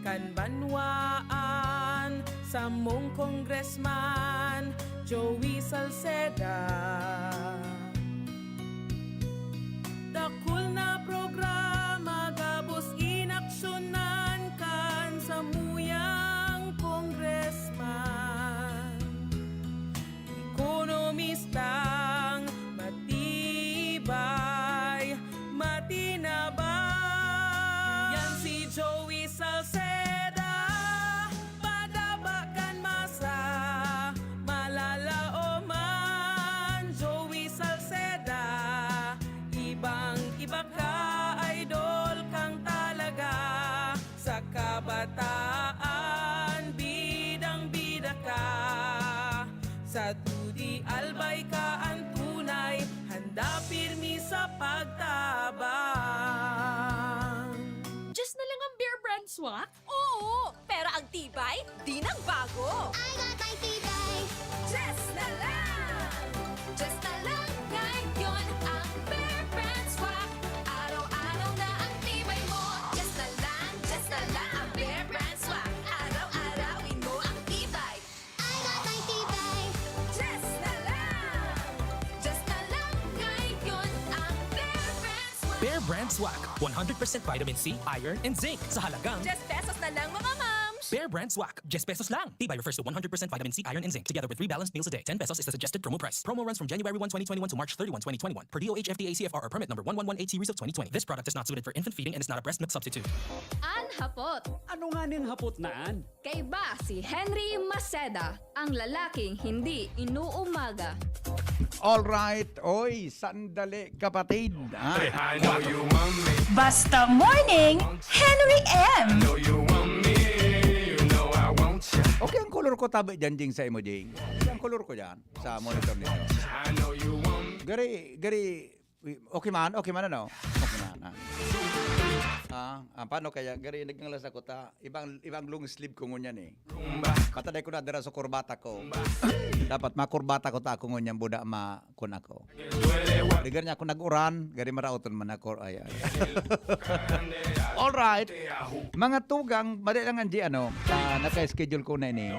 kan banwaan samong Congressman Joey Salceda. Dakul na programa gabos inaksyonan kan samuyang congressman. Ekonomista Taan, bidang-bida ka. Sa T D Albay ka an tunay, handa pirmi sa pagtabang. Just na lang ang Bear Brand Swak? Oo, pero ang tibay, di nagbago. I got my tibay. Just na lang! Just na lang ngayon ang Bear Brand Swak. Araw-araw na ang tibay mo. Just na lang, just na lang ang Bear Brand Swak. Araw-arawin mo ang tibay. I got my tibay. Just na lang. Just na lang ngayon ang Bear Brand Swak. Bear Brand Swak, one hundred percent vitamin C, iron, and zinc sa halagang Just pesos na lang, mga mams! Bear Brand Swak, just pesos lang. Tibay refers to one hundred percent vitamin C, iron, and zinc, together with three balanced meals a day. Ten pesos is the suggested promo price. Promo runs from January one, twenty twenty-one to March thirty-one, twenty twenty-one, per D O H F D A C F R or permit number one one one eight series of twenty twenty. This product is not suited for infant feeding and is not a breast milk substitute. An hapot. Ano nga ning hapot na an? Kaiba si Henry Maceda, ang lalaking hindi inuumaga. Alright, oy, sandali kapatid. Ah. I know you want me. Basta Morning, Henry M. Know you want me. You know I want you. Okay ang color ko tabi dyan, Jing, sa imo, Jing. Okay ang color ko dyan sa monitor ninyo. I know you want me. Gari, gari, okay man, okay man ano? Okay man. Ah, ah, ah paano kaya? Gari, nagkanglas ako ta. Ibang, ibang long sleeve ko ngunyan eh. Pataday ko na dira sa kurbata ko. Dapat makurbata ko ta ako ngunyan, buda ma kun ako. Di gani ako nag-uran, gari maraoton man ako. Ay, ay. Alright. Mga tugang, mali lang ang ano, ah, naka-schedule ko na ini.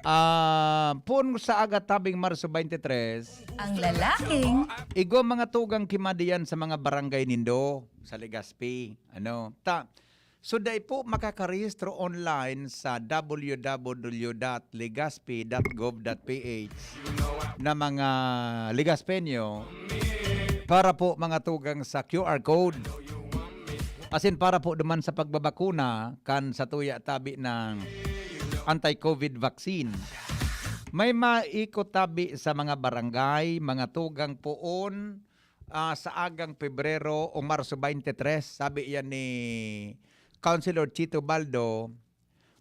Ah, pun sa aga tabing Marso twenty-three, Ang lalaking igo mga tugang kimadiyan sa mga barangay nindo sa Legazpi. Ano? Ta, so dai po makakarehistro online sa w w w dot legazpi dot gov dot p h na mga Legazpeño para po mga tugang sa Q R code. Asin para po duman sa pagbabakuna kan satuya tabi ng anti-COVID vaccine. May maiko tabi sa mga barangay, mga tugang poon, ah, sa agang Pebrero o Marso twenty-three, sabi yan ni Councilor Chito Baldo,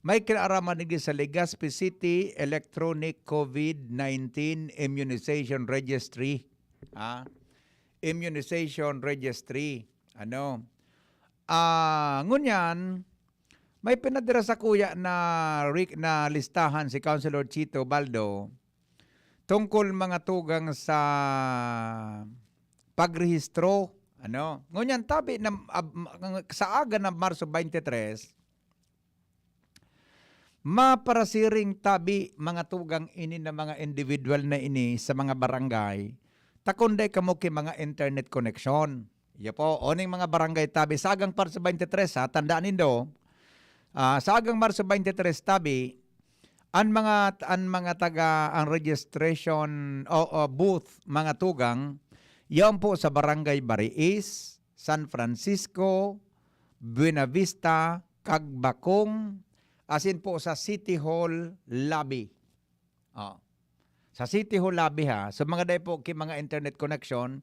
may kinaaraman digdi sa Legazpi City Electronic COVID nineteen Immunization Registry. Ah, Immunization Registry. Ano? Ah, ngunyan, may pinadira sa kuya na, re- na listahan si Councilor Chito Baldo tungkol mga tugang sa pagrehistro. Ano? Ngunyan, tabi na ab- sa aga na Marso twenty-three, maparasiring tabi mga tugang ini na mga individual na ini sa mga barangay, ta kun dai kamo ki mga internet connection. Iyo po, oning mga barangay tabi, sa agang Marso twenty-three, ha, tandaan nindo, ah, sa agang Marso twenty-three tabi, an mga, an mga taga, ang registration o, o booth, mga tugang, yaon po sa Barangay Bariis, San Francisco, Buenavista, Cagbacong, asin po sa City Hall lobby. Oh. Sa City Hall lobby ha. So mga dai po ki mga internet connection,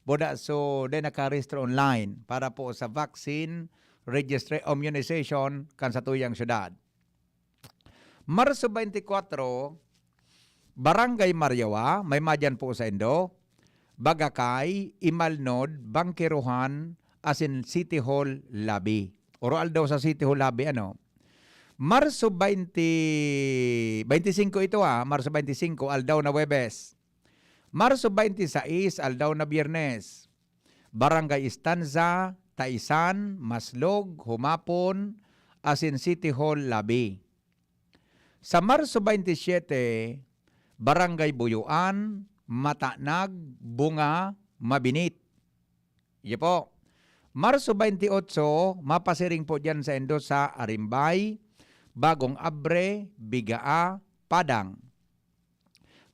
buda so dai nakarehistro online para po sa vaccine registry immunization kan satuyang syudad. Marso twenty-four, Barangay Mariawa, may madyan po sa indo, Bagakay, Imalnod, Bangkerohan, asin City Hall lobby. Oro aldaw sa City Hall lobby, ano? Marso twenty, twenty-five ito ha, Marso twenty-five, aldaw na Huwebes. Marso twenty-six, aldaw na Biyernes. Barangay Estanza, Taisan, Maslog, Humapon, asin City Hall lobby. Sa Marso twenty-seven, Barangay Buyuan, Matanag, Bunga, Mabinit. Iyo po. Marso twenty-eight, mapasiring po dyan sa indo sa Arimbay, Bagong Abre, Bigaa, Padang.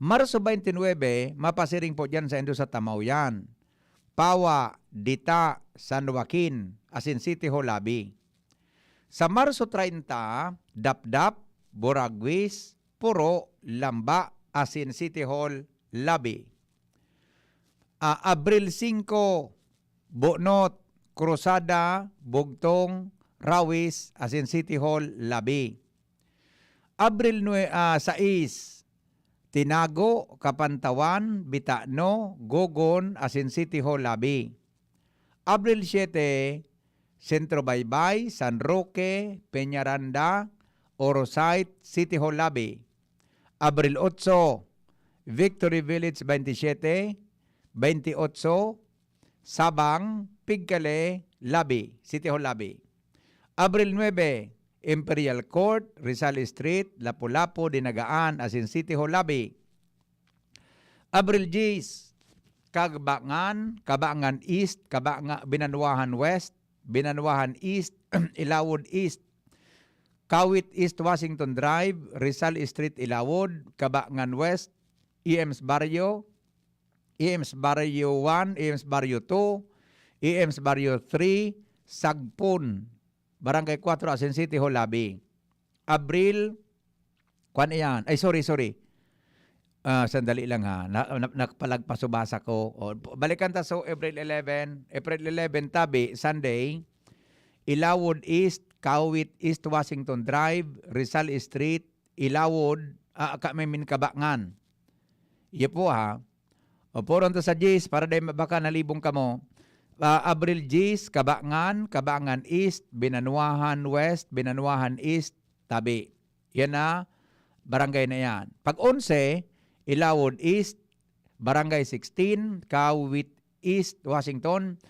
Marso twenty-nine, mapasiring po dyan sa indo sa Tamaoyan, Pawa, Dita, San Joaquin, asin City Hall lobby. Sa Marso treinta, Dapdap, Buraguis, Puro, Lamba, asin City Hall lobby. Ah, Abril singko, Bunot, Cruzada, Bugtong, Rawis, asin City Hall Lobby. Abril nue-, ah, sais, Tinago, Kapantawan, Bitano, Gogon, asin City Hall Lobby. Abril siete, Centro Baybay, San Roque, Peñaranda, Oro Site, City Hall Lobby. Abril otso, Victory Village twenty-seven, twenty-eight, Sabang, Pigcale, Lobby, City Hall Lobby. Abril nuebe, Imperial Court, Rizal Street, Lapu-Lapu, Dinagaan, asin City Hall Lobby. Abril diyes, Kabangan, Kabangan East, Kabanga-, Binanwahan West, Binanwahan East, Ilawod East, Kawit East Washington Drive, Rizal Street, Ilawod, Kabangan West, E M's Barrio, E M's Barrio one, E M's Barrio two, E M's Barrio three, Sagpon, Barangay Cuatro, asin City Hall Lobby. Abril, kwan iyan. Ay, sorry, sorry. Ah, sandali lang ha. Na, na, nakapalagpas o basa ko. O, balikan ta so April eleven. April eleven, tabi, Sunday. Ilawod East, Kawit East Washington Drive, Rizal Street, Ilawod, ah, ka, I mean, Kabangan. Iyo po, ha. O, puron ta sa diyes, para dai ma-, baka nalibong kamo. Ah, Abril diyes, Kabangan, Kabangan East, Binanwahan West, Binanwahan East, tabi. Yan na, barangay na yan. Pag onse, Ilawod East, Barangay sixteen, Kawit East, Washington,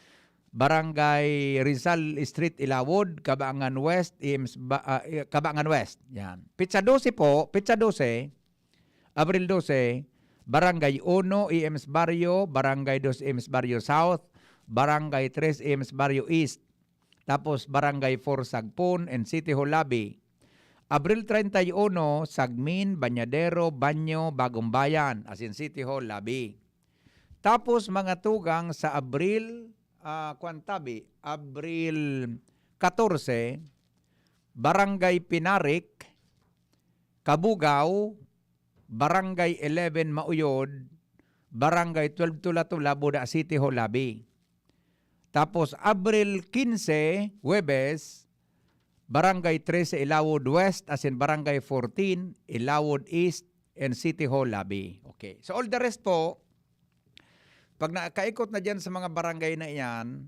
Barangay Rizal Street, Ilawod, Kabangan West, E M's Ba-, ah, eh, Kabangan West. Yan. Petsa dose po, petsa dose, Abril dose, Barangay uno, E M's Barrio, Barangay dos, E M's Barrio South, Barangay tres, E M's Barrio East. Tapos Barangay four Sagpon and City Hall Lobby. Abril treinta y uno, Sagmin, Bañadero, Baño, Bagong Bayan, asin City Hall Lobby. Tapos mga tugang sa Abril, ah, kwan tabi, Abril katorse, Barangay Pinarik, Cabugao, Barangay eleven Mauyod, Barangay twelve Tula-Tula, Buda City Hall Lobby. Tapos Abril quince, Huwebes, Barangay trese Ilawod West, asin Barangay fourteen Ilawod East and City Hall Lobby. Okay. So all the rest po, pag nakaikot na diyan sa mga barangay na iyan,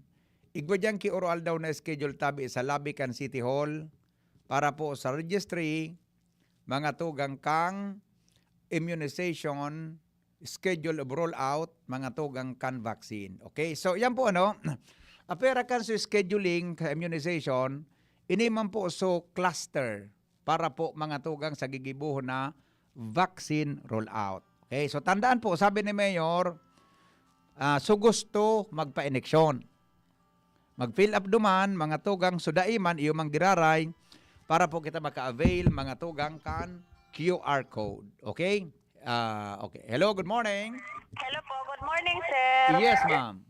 igwa diyan ki oro-aldaw na schedule tabi sa lobby kan City Hall para po sa registry, mga tugang kang immunization, schedule of rollout, mga tugang kan vaccine. Okay? So, yan po ano, apera kan sa scheduling ka immunization, ini man po so cluster para po mga tugang sa gigibohon na vaccine rollout. Okay? So, tandaan po, sabi ni Mayor, ah, so gusto magpa-ineksyon. Mag-fill up duman, mga tugang, so dai man iyo mang giraray para po kita maka-avail, mga tugang, kan Q R code. Okay? Ah, okay. Hello, good morning. Hello po, good morning, sir. Yes, ma'am.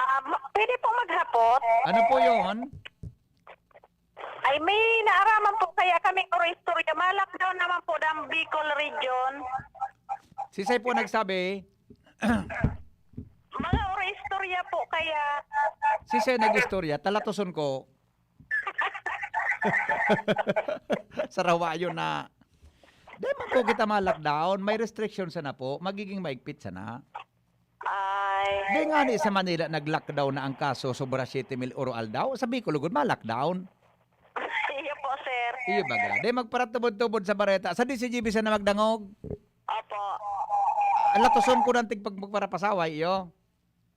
Ah, ma-, pwede po maghapot? Ano po yon? Ay, may naaraman po kaya kaming oro istorya. Ma-lockdown naman po ang Bicol region. Sisay po nagsabi? Mga oro istorya po kaya. Sisay nag-istorya? Talatoson ko. Sarawayon na. Di man po kita ma-lockdown. May restriction sana po. Magiging maigpit sana. Ay. Di nga ni sa Manila nag-lockdown na ang kaso, sobra siyete mil oro-aldaw. Sa Bicol gud, ma-lockdown. Iyo po, sir. Iyo baga. Di magparatubod-tubod sa bareta. Sa D C G B sana magdangog. Opo. Ah, latoson ko ng tigpag-, magparapasaway, iyo.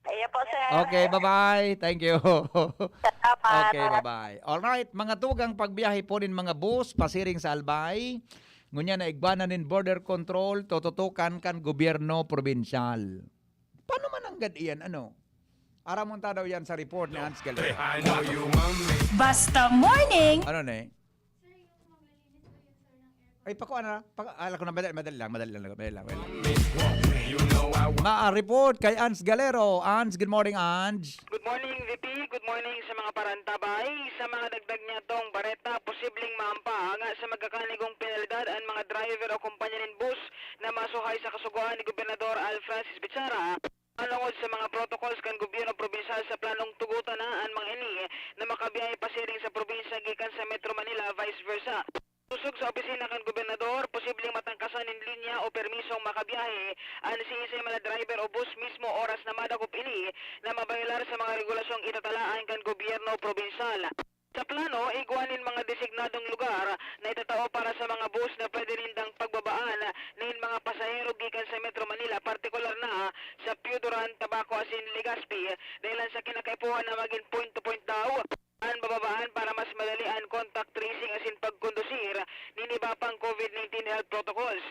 Iyo po, sir. Okay, bye-bye. Thank you. Salamat. Okay, bye-bye. Alright, mga tugang pagbiyahe po nin mga bus pasiring sa Albay. Ngunyan na igwa na nin border control, tututukan kan gobyerno probinsyal. Paano man nanggad iyan, ano? Aramon ta daw yan sa report ni Hans Galera. Basta morning. Ano na eh? Ay, pakuha na. Paku-, ala ko na, madali, madali lang, madali lang, madali lang, madali lang. Ma-report kay Ans Galero. Ans, good morning, Ans. Good morning, V P. Good morning sa mga parantabay. Sa mga dagdag niya tong bareta, posibleng maampa nga sa magkakanigong penalidad ang mga driver o kumpanya nin bus na masuhay sa kasugoan ni Gobernador Al Francis Bichara. Alangod sa mga protocols kan gobyerno probinsyal, sa planong tugutan na an mga ini na makabiyahe pasiring sa probinsya. Opisina kan gobernador, posibleng matangkasan nin linya o permisong makabiyahe an siisay man na driver o bus mismo oras na madakop ini na mabayolar sa mga regulasyong itatalaan kan gobyerno probinsyal. Sa plano, igwa nin mga designadong lugar na itatao para sa mga bus na pwede nindang pagbabaan nin mga pasahero gikan sa Metro Manila, partikular na sa Pio Duran, Tabaco asin Legazpi, dahilan sa kinakaipuhan na magin point-to-point daw an bababaan para mas madali an contact tracing asin pagkondusir nin iba pang COVID nineteen health protocols.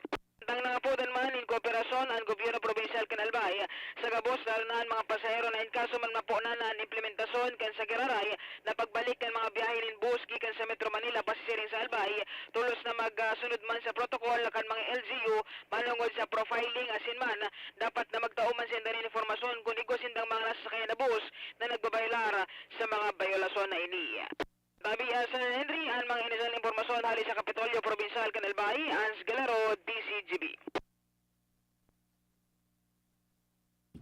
Tang nangapodan man nin kooperasyon an gobyerno probinsyal kan Albay sa gabos, lalo na an mga pasahero, na in kaso man maponan na an implementasyon kan sa giraray na pagbalik kan mga biyahe nin bus gikan sa Metro Manila pasisiring sa Albay, tolos na magsunod man sa protocol kan mga L G U manongod sa profiling asin man dapat na magtao man sinda nin impormasyon kun igwa sindang mga nasasakayan na bus na nagbabayolar sa mga bayolasyon na ini. Tabi, ah, Sir Henry, an mga inisyal na impormasyon hali sa Kapitolyo Probinsyal kan Albay, Ans Galero, D Z G B.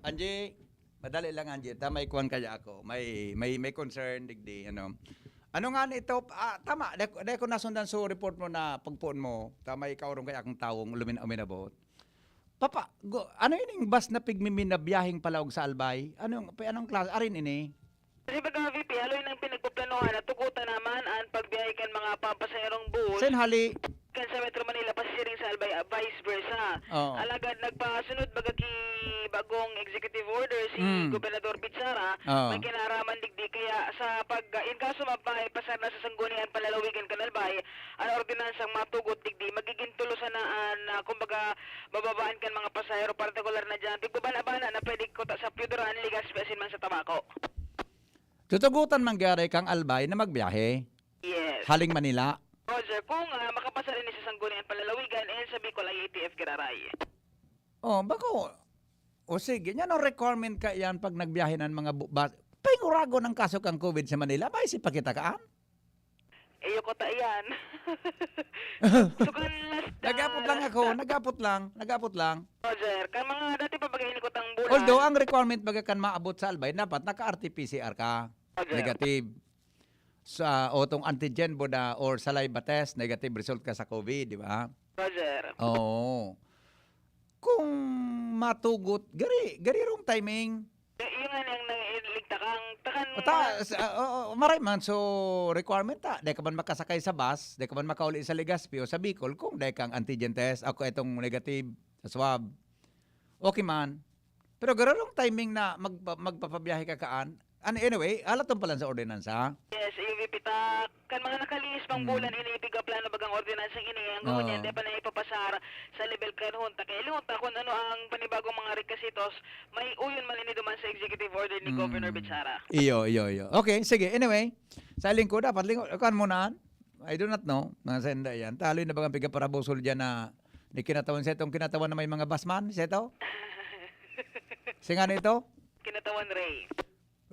Angie, madali lang, Angie. Ta may kuwan kaya ako. May, may, may concern, digdi, ano. Ano nga nito? Ah, tama, dai ko, dai ko nasundan sa report mo na pagpoon mo. Ta may kaurong kaya akong tawong lumin-, uminabot. Papa, go, ano ining bus na pigmimin na biyaheng palaog sa Albay? Anong, pa-, anong klase? Arin ini? Kasi baga, V P, haloy nang pinagpaplanohan na tugutan naman an pagbiyahe kan mga papasaherong bus Sen hali. Kan sa Metro Manila, pasisiring sa Albay, ah, vice versa. Oo. Alagad nagpasunod baga ki bagong executive order si Mm. Gobernador Pete Sara, Oo. may kinaaraman digdi. Kaya sa pag, ah, in kaso mapapasar na sa Sangguniang Panlalawigan kan Albay, an ordinansang matugot digdi, magiging tulosan na an, ah, kumbaga, bababaan kan mga pasahero, partikular na diyan, pigbabana-bana na pwede kuta sa Pio Duran, Legazpi, asin man sa Tabaco. Tutugutan man gari kang Albay na magbiyahe Yes. haling Manila. Roger, kung, ah, makapasar ini sa Sangguniang Panlalawigan, eh, sa Bicol, I A T F giraray. Oh, bako. O sige, yan ang requirement ka yan pag nagbiyahe ng mga bu-, bus. Pahinguragon ang kaso kang COVID sa Manila, maisip pa kita kaan? Iyo ko ta iyan. So, kan last, Nag-apot ah, lang last ako, ah, nag-apot lang, nag-apot lang. Roger, kan mga dati pa baga ini ko tang bulan. Although, ang requirement baga kan maabot sa Albay, dapat naka-R T P C R ka. Roger. Negative. Sa, o tong antigen bo na or saliva test, negative result ka sa COVID, di ba? Roger. Oo. Kung matugot, gari, gari rong timing. Eh, yun nga nang nailigta kang, takan O, ta-, sa, oo, maray man. So, requirement ta. Dai ka man makasakay sa bus, dai ka man makauli sa Legazpi o sa Bicol kung dai kang antigen test, ako itong negative sa swab. Okay man. Pero garo rong timing na magpa-, magpapabiyahe ka kaan. An-, anyway, halaton pa lang sa ordinansa. Yes, A V P ta. Kan mga nakalihis pang Hmm. bulan ini, pigaplano bagang ordinansang ini, ang Oo. ngunyan, di pa na ipapasar sa level kan hunta. Kaya lingon ta kung ano ang panibagong mga rekasitos, may uyon man ini duman sa executive order ni Hmm. Governor Pete Sara. Iyo, iyo, iyo. Okay, sige. Anyway, sa lingkod, dapat lingkod. Kuan mo na. I do not know. Mga senda yan. Taloy na bagang pigaparabusol dyan na ni kinatawan sa itong kinatawan na may mga basman, sa ito? Singa nito? Kinatawan Ray.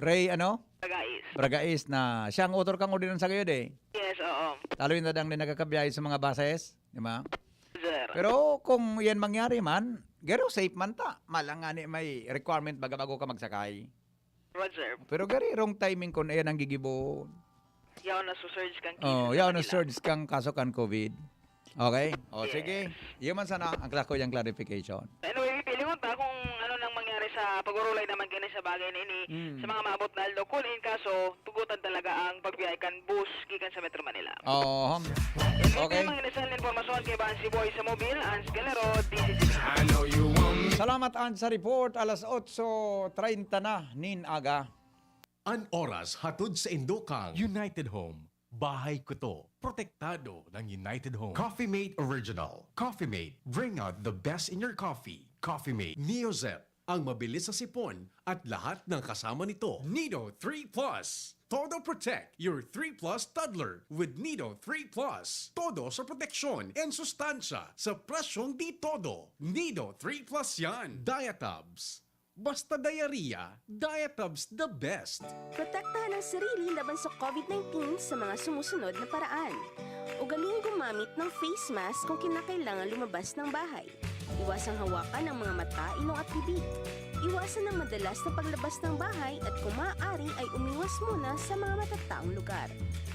Ray, ano? Bragais. Bragais na siya ang author kang ordinansa kayo, de? Yes, oo. Talo yung nadang din nagkakabiyahe sa mga buses, di ba? Sir. Pero kung yan mangyari man, garo safe man ta. Malang nga ni may requirement baga bago ka magsakay. Roger. Pero gari, wrong timing kun ayan ang gigibo. Yaw na so surge kang Oh, cases yaw sa na Manila. surge kang kaso kan COVID. Okay? O, Yes. sige. Iyo man sana ang kla-, kuyang clarification. Anyway, pilingon ta kung ano nang mangyari sa pag-urulay naman kini sa bagay na ini Mm. sa mga maabot na aldaw. Kung in kaso, tugutan talaga ang pagbiyahe kan bus gikan sa Metro Manila. Oo. Yan, Okay. mga inisan na impormasyon kay Ban Siboy sa Mobile, Ans Galero, D Z G B. I know you want me. Salamat, Ans, sa report. Alas otso treinta na nin aga. An oras hatod saindo kang United Home. Bahay ko to. Protektado ng United Home. Coffee Mate Original. Coffee Mate, bring out the best in your coffee. Coffee Mate Neo Zip, ang mabilis sa sipon at lahat ng kasama nito. Nido three plus. Todo protect your three plus toddler with Nido three plus. Todo sa proteksyon and sustansya sa presyong di todo. Nido three plus yan. Diatabs. Basta diarrhea, Diatabs the best. Protektahan ang sarili laban sa COVID nineteen sa mga sumusunod na paraan. Ugaliing gumamit ng face mask kung kinakailangan lumabas ng bahay. Iwasang hawakan ang mga mata, ilong at bibig. Iwasan ang madalas na paglabas ng bahay at kung maaari ay umiwas muna sa mga matataong lugar.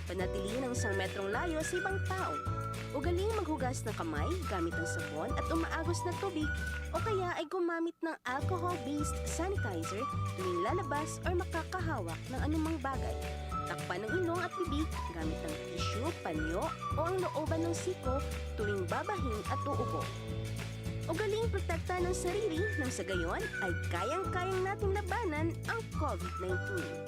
Panatilihin ang isang metrong layo sa ibang tao. Ugaling maghugas ng kamay gamit ang sabon at umaagos na tubig o kaya ay gumamit ng alcohol-based sanitizer tuwing lalabas or makakahawak ng anumang bagay. Takpan ang ilong at bibig gamit ng tissue, panyo o ang looban ng siko tuwing babahing at uubo. Ugaling protektahan ang sarili nang sa gayon ay kayang-kayang nating labanan ang COVID nineteen.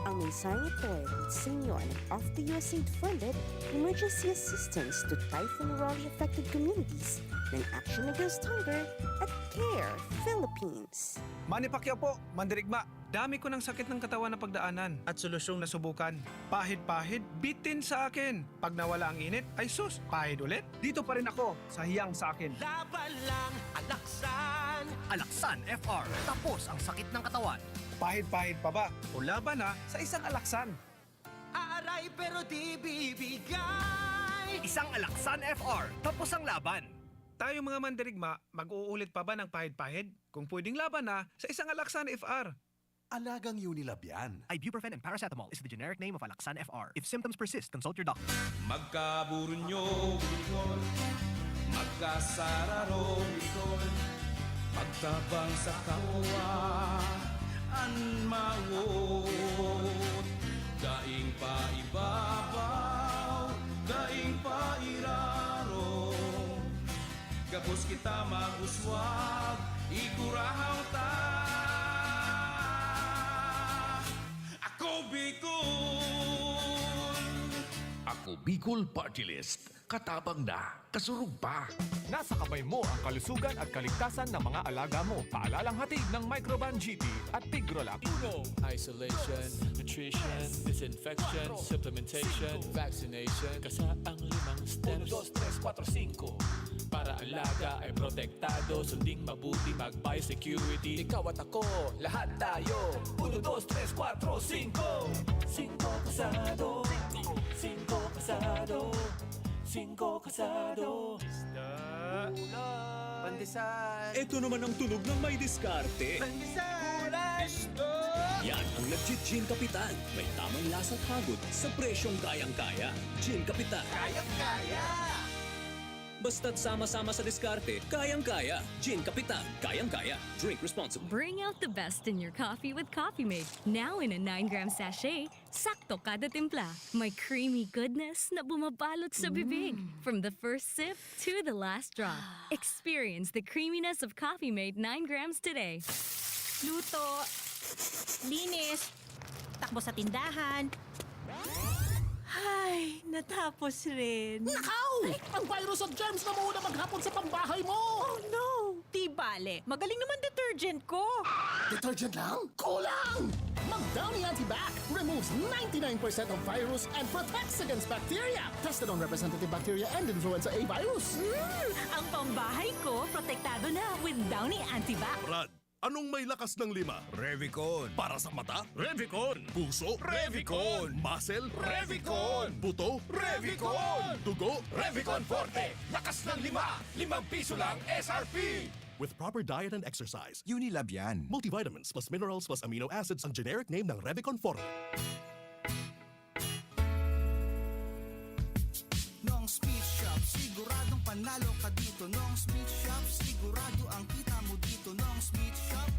Ang mensaheng ito ay hatid sa inyo ng Off the U S A I D funded Emergency Assistance to Typhoon Raleigh Affected Communities ng Action Against Hunger at CARE Philippines. Manny Pacquiao po, mandirigma. Dami ko ng sakit ng katawan na pagdaanan at solusyong nasubukan. Pahid-pahid, bitin sa akin. Pag nawala ang init, ay sus, pahid ulit. Dito pa rin ako sa hiyang sa akin. Laban lang, alaksan. Alaksan F R. Tapos ang sakit ng katawan. Pahid-pahid pa ba? O laban na sa isang alaksan. Aaray pero di bibigay. Isang alaksan F R. Tapos ang laban. Tayo mga mandirigma, mag-uulit pa ba ng pahid-pahid? Kung pwedeng laban na sa isang alaksan F R. Alagang Unilab yan. Ibuprofen and paracetamol is the generic name of Alaxan F R. If symptoms persist, consult your doctor. Magkaburunyo, Bicol. Magkasararo, Bicol. Magtabang sa kapwa, an mawot. Daing paibabaw, daing pairarom. Gabos kita mag-uswag, igurahaw ta. Ako Bicol! Ako Bicol Party List. Katabang na, kasurog pa. Nasa kamay mo ang kalusugan at kaligtasan ng mga alaga mo. Paalalang hatid ng Microban G P at Tigrolab. Isolation, nutrition, disinfection, supplementation, vaccination. Kasa ang limang steps. Uno, dos, tres, kuwatro, singko. Para alaga ay protektado, sunding mabuti, mag-biosecurity. Ikaw at ako, lahat tayo. Uno, dos, tres, kuwatro, singko. Singko kasado. Singko kasado. Singko kasado. Isda. Pandesal. Ito naman ang tunog ng may diskarte. Pandesal. Isda. Yan ang legit Gin Kapitan. May tamang lasa at hagod sa presyong kayang-kaya. Gin Kapitan. Kayang-kaya. Basta't sama-sama sa diskarte, kayang-kaya. Gin Kapitan, kayang-kaya. Drink responsibly. Bring out the best in your coffee with Coffee Mate. Now in a nine gram sachet, sakto kada timpla. May creamy goodness na bumabalot sa bibig. From the first sip to the last drop. Experience the creaminess of Coffee Mate nine grams today. Luto, linis, takbo sa tindahan. Ay, natapos rin. Nakaw! Ang virus at germs na muna maghapon sa pambahay mo! Oh no! Di bale, magaling naman detergent ko. Detergent lang? Kulang! Mag Downy Antibac removes ninety-nine percent of virus and protects against bacteria. Tested on representative bacteria and influenza A virus. Mm, ang pambahay ko, protektado na with Downy Antibac. Brad, anong may lakas ng lima? Revicon. Para sa mata? Revicon. Puso? Revicon. Muscle? Revicon. Buto? Revicon. Dugo? Revicon Forte. Lakas ng lima. Limang piso lang S R P. With proper diet and exercise. Unilab yan. Multivitamins plus minerals plus amino acids ang generic name ng Revicon Forte. Nong's Meat Shop, siguradong panalo ka dito. Nong's Meat Shop, sigurado ang kita mo dito. Nong's Meat Shop,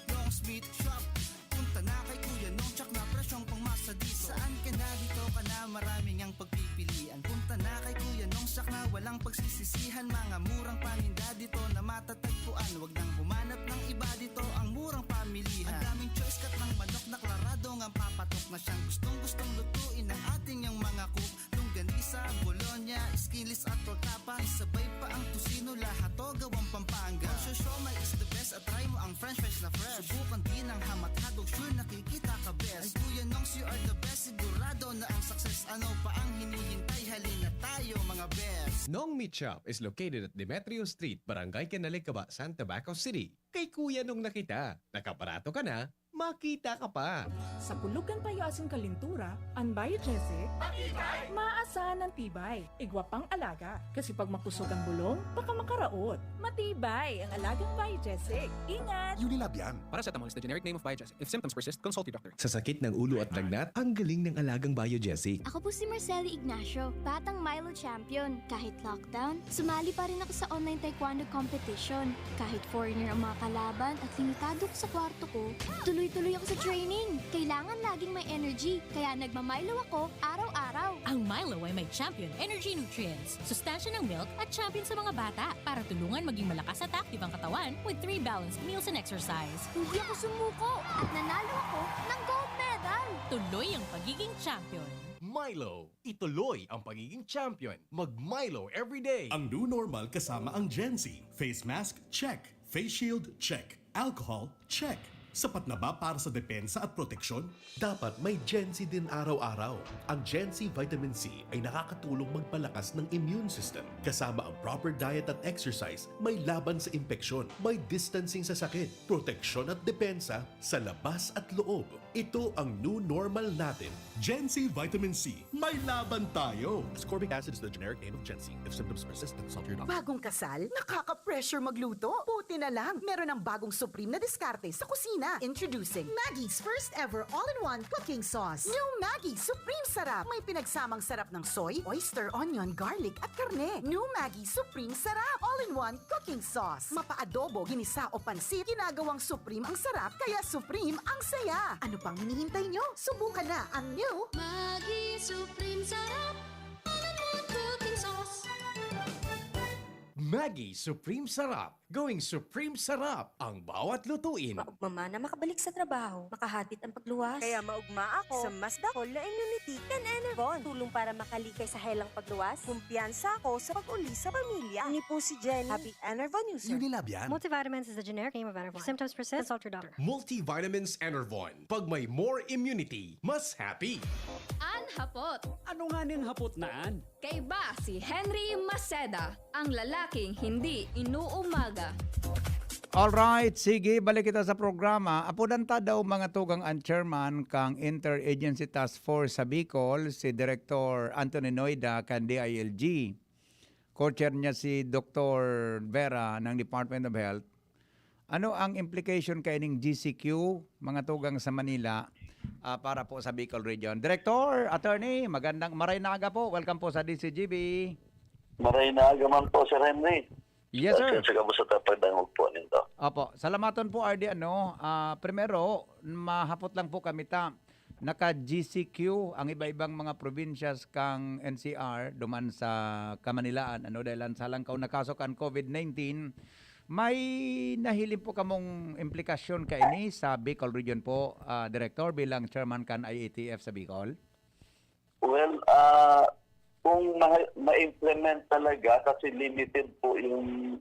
Nong's Meat Shop. Punta na kay Kuya Nong, tsak na presyong pangmasa dito. Saan ka na, dito ka na, maraming ang pagpipilian. Punta na kay Kuya Nong, tsak na walang pagsisisihan. Mga murang paninda dito na matatagpuan. Wag nang humanap ng iba dito, ang murang pamilihan. Ang daming choice, cut ng manok na klarado ngang papatok na siyang gustong-gustong lutuin ng ating yang mga cook. Longganisa, bologna, skinless at torta pa. Isabay pa ang tocino, lahat to gawang Pampanga. Ang siomai is the best at try mo ang french fries na fresh. Subukan din ang ham at hotdog, sure nakikita ka best. Ay Kuya Nongs, you are the best, sigurado na ang success. Ano pa ang hinihintay? Halina tayo mga best. Nong Meat Shop is located at Demetrio Street, Barangay Canalicaba, San Tabaco City. Kay Kuya Nong na kita, nakabarato ka na, makita ka pa. Sa kulog kan payo asin kalintura, an Biogesic, maasahan an tibay, igwa pang alaga. Kasi pag makusog an bulong, baka makaraot. Matibay ang alagang Biogesic. Ingat! Unilab yan. Paracetamol is the generic name of Biogesic. If symptoms persist, consult your doctor. Sa sakit ng ulo at lagnat, ang galing ng alagang Biogesic. Ako po si Marcelo Ignacio, batang Milo champion. Kahit lockdown, sumali pa rin ako sa online taekwondo competition. Kahit foreigner ang mga kalaban at limitado ko sa kwarto ko, tuloy-tuloy ako sa training. Kailangan laging may energy, kaya nagma-Milo ako araw-araw. Ang Milo ay may champion energy nutrients, sustansya ng milk at champion sa mga bata para tulungan maging malakas at active ang katawan with three balanced meals and exercise. Hindi ako sumuko at nanalo ako ng gold medal. Tuloy ang pagiging champion. Milo, ituloy ang pagiging champion. Mag Milo everyday. Ang new normal kasama ang Gen Z. Face mask, check. Face shield, check. Alcohol, check. Sapat na ba para sa depensa at proteksyon? Dapat may Gen Z din araw-araw. Ang Gen Z Vitamin C ay nakakatulong magpalakas ng immune system. Kasama ang proper diet at exercise, may laban sa impeksyon, may distancing sa sakit, proteksyon at depensa sa labas at loob. Ito ang new normal natin. Gen Z Vitamin C, may laban tayo! Ascorbic acid is the generic name of Gen Z. If symptoms persist, consult your doctor. Bagong kasal? Nakaka-pressure magluto? Buti na lang, meron ng bagong supreme na diskarte sa kusina. Introducing Maggie's first ever all-in-one cooking sauce. New Maggie Supreme Sarap. May pinagsamang sarap ng soy, oyster, onion, garlic, at karne. New Maggie Supreme Sarap. All-in-one cooking sauce. Mapa-adobo, ginisa o pansit, ginagawang supreme ang sarap, kaya supreme ang saya. Ano pang hinihintay nyo? Subukan na ang new Maggi Supreme Sarap. All-in-one cooking sauce. Maggi Supreme Sarap. Gawing Supreme Sarap ang bawat lutuin. Maugma man na makabalik sa trabaho, makahatid ang pagluwas. Kaya maugma ako sa mas dakol na immunity kan Enervon. Tulong para makalikay sa helang pagluwas. Kumpiyansa ako sa pag-uli sa pamilya. Ini po si Jenny, happy Enervon user. Unilab yan. Multivitamins is the generic name of Enervon. If symptoms persist, consult your doctor. Multivitamins Enervon. Pag may more immunity, mas happy. An hapot. Ano nga ning hapot na an? Kaiba si Henry Maceda, ang lalaking hindi inuumaga. Alright, sige, balik kita sa programa. Apodan ta daw mga tugang an chairman kang Interagency Task Force sa Bicol, si Director Anthony Noida kan D I L G. Co-chair niya si Doctor Vera ng Department of Health. Ano ang implication kaining G C Q, mga tugang sa Manila, ah, para po sa Bicol Region? Director, Attorney, magandang maray na aga po. Welcome po sa D C G B. Maray na aga man po, Sir Henry. Yes, sir. Sa kamusta tapag dangog po ninyo. Opo. Salamaton po, R D, ano. Ah, primero, mahapot lang po kami ta. Naka-G C Q ang iba-ibang mga probinsyas kang N C R duman sa Kamanilaan, ano, dahil ang salangkaw na kaso kan COVID nineteen. May nahiling po kamong implikasyon kaini sa Bicol Region po, ah, Director, bilang chairman kan I A T F sa Bicol? Well, ah, kung ma- ma-implement talaga, kasi limited po yung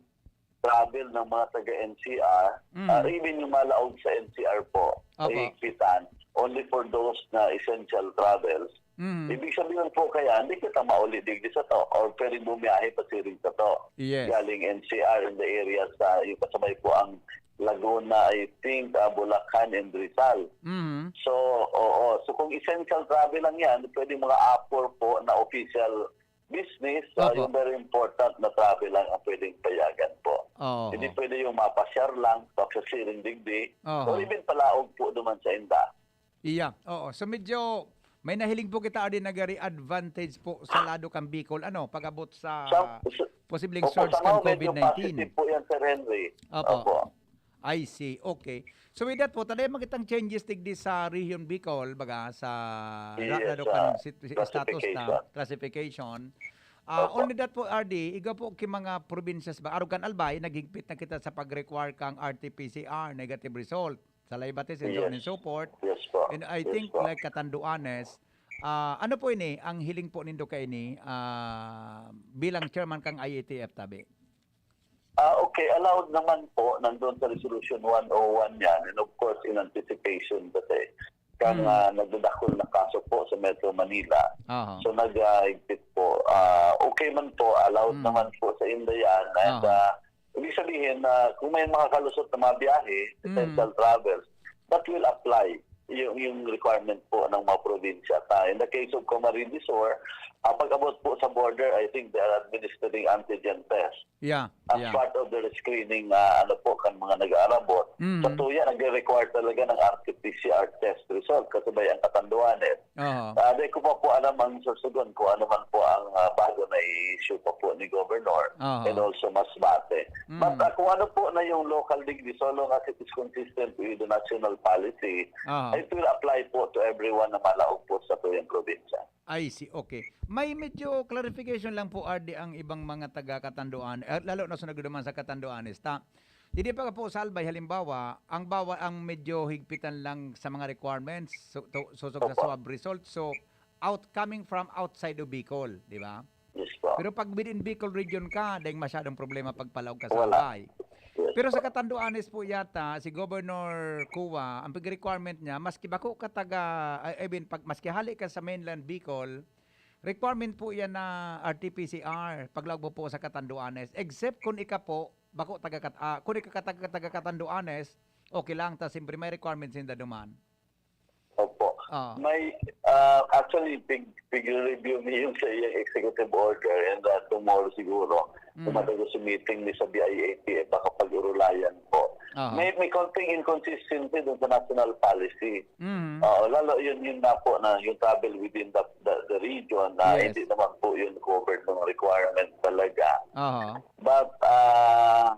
travel ng mga taga-N C R, Mm. ah, even yung malaog sa N C R po, Opo. mahigpitan, only for those na essential travels. Mm. Ibig sabihin po kaya, hindi kita mauli digdi sa to or pwedeng bumiyahe pasiring sa to. Yes. Galing N C R in the area sa, yung kasabay po ang Laguna, I think, ah, Bulacan and Rizal. Mhm. So, oo. So, kung essential travel lang yan, pwede mga apor po na official business, ah, Opo. Yung very important na travel lang ang pwedeng payagan po. Oo. Hindi pwede yung mapasyar lang, papasiring digdi, Oo. or even palaog po duman sa inda. Iya, oo. So medyo may nahiling po kita din nagari advantage po sa lado kan Bicol, ano, pag-abot sa Sa- sa- posibleng Opo, surge somehow kan medyo COVID nineteen. Positive po yan, Sir Henry. Opo. Opo. I see. Okay. So with that po, taday magitang changes digdi sa Region Bicol, baga sa Yes, ra- lado sa kan sit- status na classification. Classification. Ah, Opo. Only that po, R D, igwa po ki mga provinces ba? Arog kan Albay, naghigpit na kita sa pag-require kang R T P C R, negative result. Sa Laibate, same so on Yes. and so forth. Yes po. And I Yes think po. like Catanduanes, ah, ano po ini, ang hiling po nindo kaini, ah, bilang chairman kang I A T F tabi? Ah, okay, allowed naman po, nandun sa Resolution one oh one yan, and of course, in anticipation kasi kang Hmm. ah, nagdadakol na kaso po sa Metro Manila. Aha. So, nag-exit po. Ah, okay man po, allowed Hmm. naman po sa inda yan. And Aha. ah, ibig sabihin na kung may mga kalusot na mga biyahe, Hmm. essential travels, that will apply yung, yung requirement po ng mga probinsya. Ta, in the case of Camarines Sur, ah, pag-abot po sa border, I think they are administering antigen test. Yeah, As yeah. part of their screening, ah, ano po, kan mga nag-aarabot. Mm. Sa tuya, nagre-require talaga ng R T P C R test result kasabay ang katanduanes. Oo. Ah, di ko pa po alam ang susugon kung ano man po ang, ah, bago na i-issue pa po ni Governor Aha. and also Masbate. Mm. But, ah, kung ano po na yung local digdi, so long as it is consistent with the national policy, Aha. it will apply po to everyone na malaog po sa tuyang probinsya. I see. Okay. May medyo clarification lang po, R D, ang ibang mga taga-Catanduanes, eh, lalo na sa nagduduman sa Catanduanes. Ta, hindi pa po sa Albay, halimbawa, ang bawa, ang medyo higpitan lang sa mga requirements, so, to, sosog sa Opo. swab result. So, out, coming from outside of Bicol, di ba? Yes po. Pero pag within Bicol region ka, dahil masyadong problema pagpalaog ka sa Wala. Albay. Yes Pero sa po. Catanduanes po yata, si Governor Cua, ang pag-requirement niya, maski bako ka taga, I I mean, pag, maski hali ka sa mainland Bicol, requirement po yan na R T P C R, paglaog mo po sa Catanduanes. Except kung ika po, bako taga, Cat- ah, kung ika ka taga, taga Catanduanes, okay lang, ta siyempre may requirements sinda duman. Opo. Ah. May, ah, actually, pig, pig-review mi yung sa iyang executive order and, ah, tomorrow siguro, Mm. kung matapos yung meeting ni sa B I A T F, baka pag-urulayan po. Aha. May, may konting inconsistency dun sa national policy. Mhm. Oo, lalo yun, yun na po na yung travel within the, the, the region na Yes. hindi naman po yun covered ng requirement talaga. Aha. But, ah,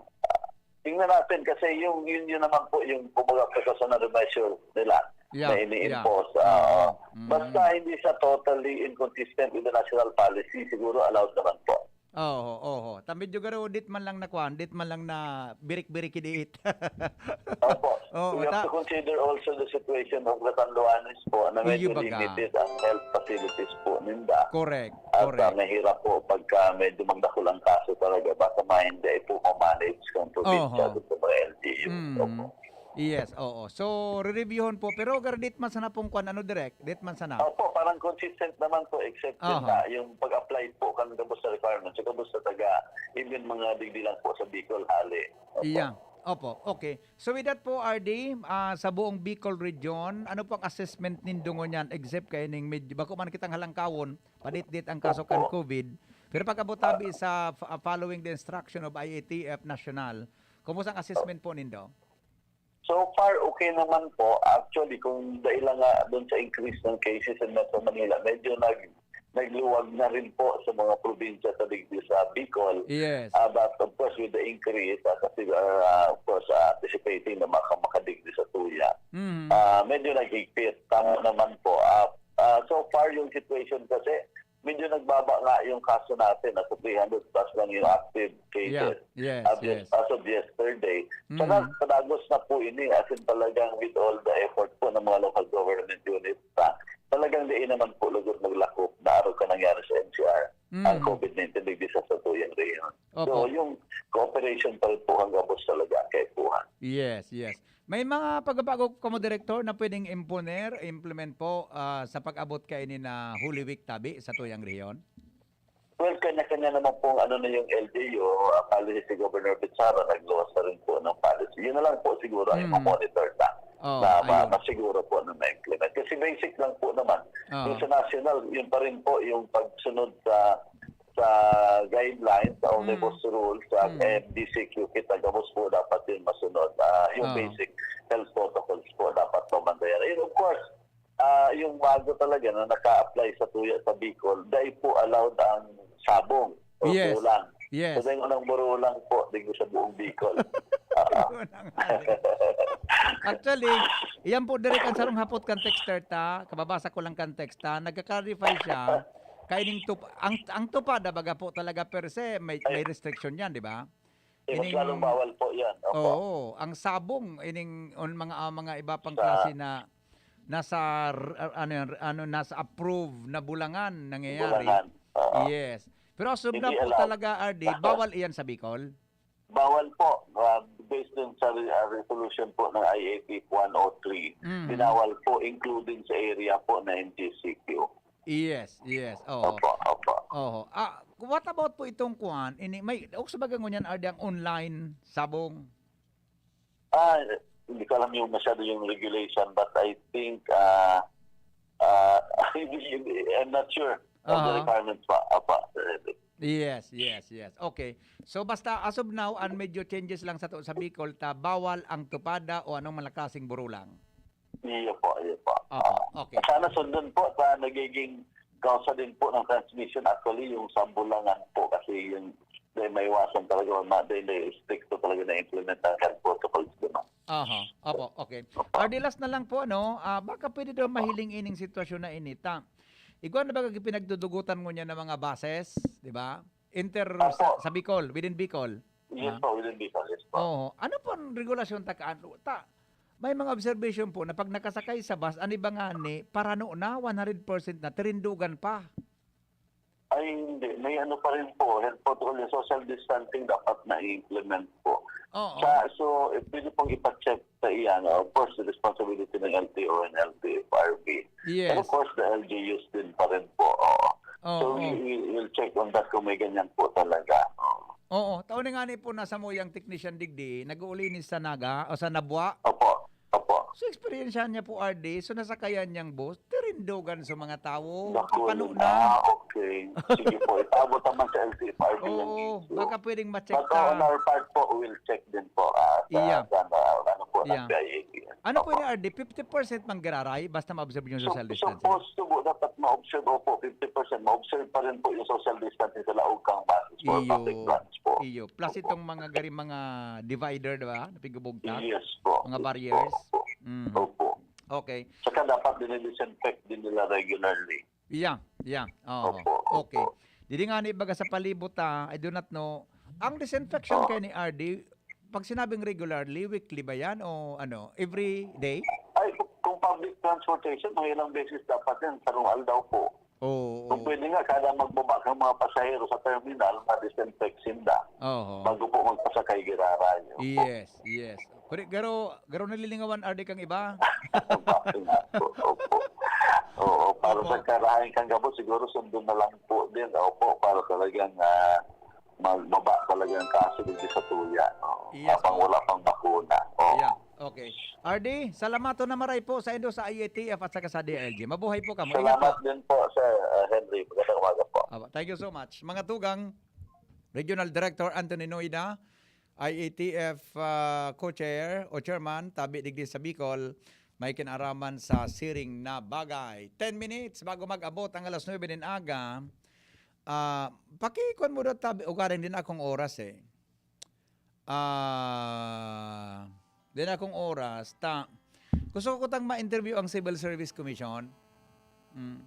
tingnan natin kasi yung, yun, yun naman po yung kumbaga precautionary measure nila Yeah, na ini-impose. Oo. Mm. Basta hindi siya totally inconsistent with the national policy, siguro allowed naman po. Oho, oho. Ta medyo garo, dit man lang na kwan, dit man lang na birik-birik idiit. Opo. Oo, We have ta- to consider also the situation of Catanduanes po na medyo Iyo baga. Limited ang health facilities po ninda. Correct, At, ah, correct. Mahirap po pagka medyo magdakul ang kaso talaga, baka mahinda po ma-manage kung probinsya Oho. dito mga L G U. Mm. Opo. Yes, oo. So, re-reviewhon po. Pero garo, dit man sana pong kwan, ano, direct? Dit man sana. Opo, parang consistent naman po, except yun Aha. na, yung pag-apply po kan gabos na requirements, sa gabos na taga, even mga digdi lang po sa Bicol, hali. Opo. Iya. Opo, okay. So with that po, R D, ah, sa buong Bicol region, ano po ang assessment nindo ngunyan, except kay ning med-, bako man kitang halangkawon, paditdit ang kaso kan Opo. COVID. Pero pag-abot tabi sa f-, ah, following the instruction of I A T F National, kumusta ang assessment po nindo? So far, okay naman po. Actually, kung dahil lang nga doon sa increase ng cases in Metro Manila, medyo nag nagluwag na rin po sa mga probinsya sa digdi sa Bicol. Yes. Ah, but of course, with the increase, ah, kasi, ah, of course, ah, anticipating na maka-, makadigdi sa tuya. Mhm. Ah, medyo naghigpit. Tama naman po. Ah, ah, so far, yung situation kasi, medyo nagbaba nga yung kaso natin. Nasa three hundred plus lang yung active cases Yeah. Yes, as, yes. as of yesterday. Mm. Saka kadagos na po ini, as in talagang with all the effort po ng mga local government units, ah, talagang di naman po lugod maglakop na araw ka nangyari sa N C R ang Mm. COVID nineteen digdi sa satuyang rehiyon. So, Opo. yung cooperation pa rin po hanggang po talaga kay Puhan. Yes, yes. May mga pagbabago kamo, Direktor, na pwedeng imponer, implement po, ah, sa pag-abot kaini na Holy Week tabi sa tuyang rehiyon? Well, kanya-kanya naman pong ano na yung L G U, ah, policy si Governor Pizarro, nagluwas na rin po ng policy. Yun na lang po siguro ay Mm. mamonitor na, Oh, na ma- ayun. masiguro po na ma-implement. Kasi basic lang po naman, Ah. yung sa national, yun pa rin po yung pagsunod sa sa guidelines, sa omnibus Mm. rules, sa Mm. M D C Q kit, gabos po dapat yun masunod. Ah, yung Ah. basic health protocols po dapat pamantayan. And of course, ah, yung bago talaga na naka-apply sa tuya sa Bicol, dahil po allowed ang sabong o Yes. burulang. Yes. So, dahil unang burulang po, dito sa buong Bicol. Ah, Yun ang hari. Actually, iyan po, direk, ang sarong hapot kan texter ta, kababasa ko lang kan text ta, nagka-clarify siya, kaining tup-, ang, ang TUPAD, baga po talaga per se, may, may restriction yan, di ba? eh, mas Ining lalong bawal po yan. Opo. Oo, ang sabong, ining on mga, ah, mga iba pang Sa klase na nasa r-, ano yan, ano, nasa approved na bulangan nangyayari. Bulangan. Oo. Yes. Pero as of now Hindi po allowed. talaga, R D, bawal iyan sa Bicol? Bawal po. Ah, based dun sa re-, ah, resolution po ng I A P one oh three, Mm. binawal po, including sa area po na M G C Q. Yes, yes. Oo. Opo, opo. Oo. Ah, what about po itong kuan? Ini, may, o sa bagay ngunyan, R D, ang online sabong? Ah, hindi ko alam yung masyado yung regulation, but I think, ah, ah, hindi, hindi, I'm not sure of the Aha. requirements pa, apa, Sir Henry. Yes, yes, yes. Okay. So, basta as of now, ang medyo changes lang sato sa Bicol, ta bawal ang tupada o anong mga klaseng burulang. Iyo po, iyo po. Opo, Ah, okay. Sana sundon po sa nagiging kausa din po ng transmission. Actually, yung sa Bulangan po kasi yung dahil maiwasan talaga, ma-, dahil, dahil stricto talaga na implement ang health protocols doon. Aha, opo, okay. Opo. R D, last na lang po, ano, ah, baka pwede daw mahiling ining sitwasyon na ini, ta. Igwa na ba kag pinagdudugutan ngunyan ng mga buses, di ba? Inter sa, Opo. sa Bicol, within Bicol. Yes Ha? po, within Bicol, yes po. Oo. Ano po ang regulasyon ta kaan? Ta, may mga observation po na pag nakasakay sa bus, ang iba nga ni, parano na, one hundred percent na, tirindugan pa. Ay, hindi. May ano pa rin po, health protocol, yung social distancing dapat na-implement po. Oo. Sa, so, eh, pwede pong ipa-check sa iyan. Of course, the responsibility ng L T O and L T F R B. Yes. And of course, the L G Us din pa rin po. Oo. Oo. So, we, we will check on that kung may ganyan po talaga. Oo. Oo. Tao ni nga ni po nasa mo yung technician digdi, nag-uuli ni sa Naga o sa Nabwa. Opo. Opo. So, eksperyensya niya po, R D, so nasakayan niyang bus, tirindugan sa mga tao, Naku, kapano yun. na. Ah, okay. Sige po, ipaabot naman sa L T F R B yung Oo, issue. baka pwedeng ma-check But on ka. our part po, we'll check din po, ah, sa, Iya. sa, ah, ano po, ng Iya. C I A T. Ano po Opo. ni R D? Fifty percent man giraray basta ma-observe yung So, social distancing? supposed to po, dapat ma-observe, opo, fifty percent. Ma-observe pa rin po yung social distancing sa laog kang buses for Iyo. public transport. Iyo. Plus Opo. itong mga gari, mga divider, di ba? Na pigubugtak. Yes po. Mga Yes barriers. po. Mhm. Opo. Okay. Saka dapat dinidisinfect din nila regularly. Yeah, yeah. Oo. Opo, Okay. opo. Didi nga ni baga sa palibot, ah, I do not know. Ang disinfection Oo. kay ni R D, pag sinabing regularly, weekly ba yan o ano, every day? Ay, kung, kung public transportation, mga ilang beses dapat yan, sarong aldaw po. Oo, Kung oo. pwede nga, kada magbaba kang mga pasahero sa terminal, ma-disinfect sinda. Oo. Bago po magpasakay, girarayo. Yes, yes. Kuri, garo, garo nalilingawan, R D, kang iba? Bakit nga po? Opo. Oo, para Opo. sa karahayan kang gabos, siguro sundon na lang po din. Opo, para talagang, ah, magbaba talaga ang kaso dito sa tuya, no? Yes, Habang po. wala pang bakuna. Oo. Yeah. Okay. R D, salamaton na maray po sa indo sa I A T F at saka sa D I L G. Mabuhay po kamo. Ingat Salamat po. din po, Sir, uh, Henry. Magandang umaga po. Aba, thank you so much. Mga tugang, Regional Director Anthony Noida, I A T F, ah, co-chair o chairman, tabi digdi sa Bicol, may kinaraman sa siring na bagay. Ten minutes bago mag-abot ang alas nuebe nin aga. Ah, pakikuan mo daw tabi, ugaring din akong oras eh. Ah, din akong oras, ta, gusto ko tang ma-interview ang Civil Service Commission. Mm.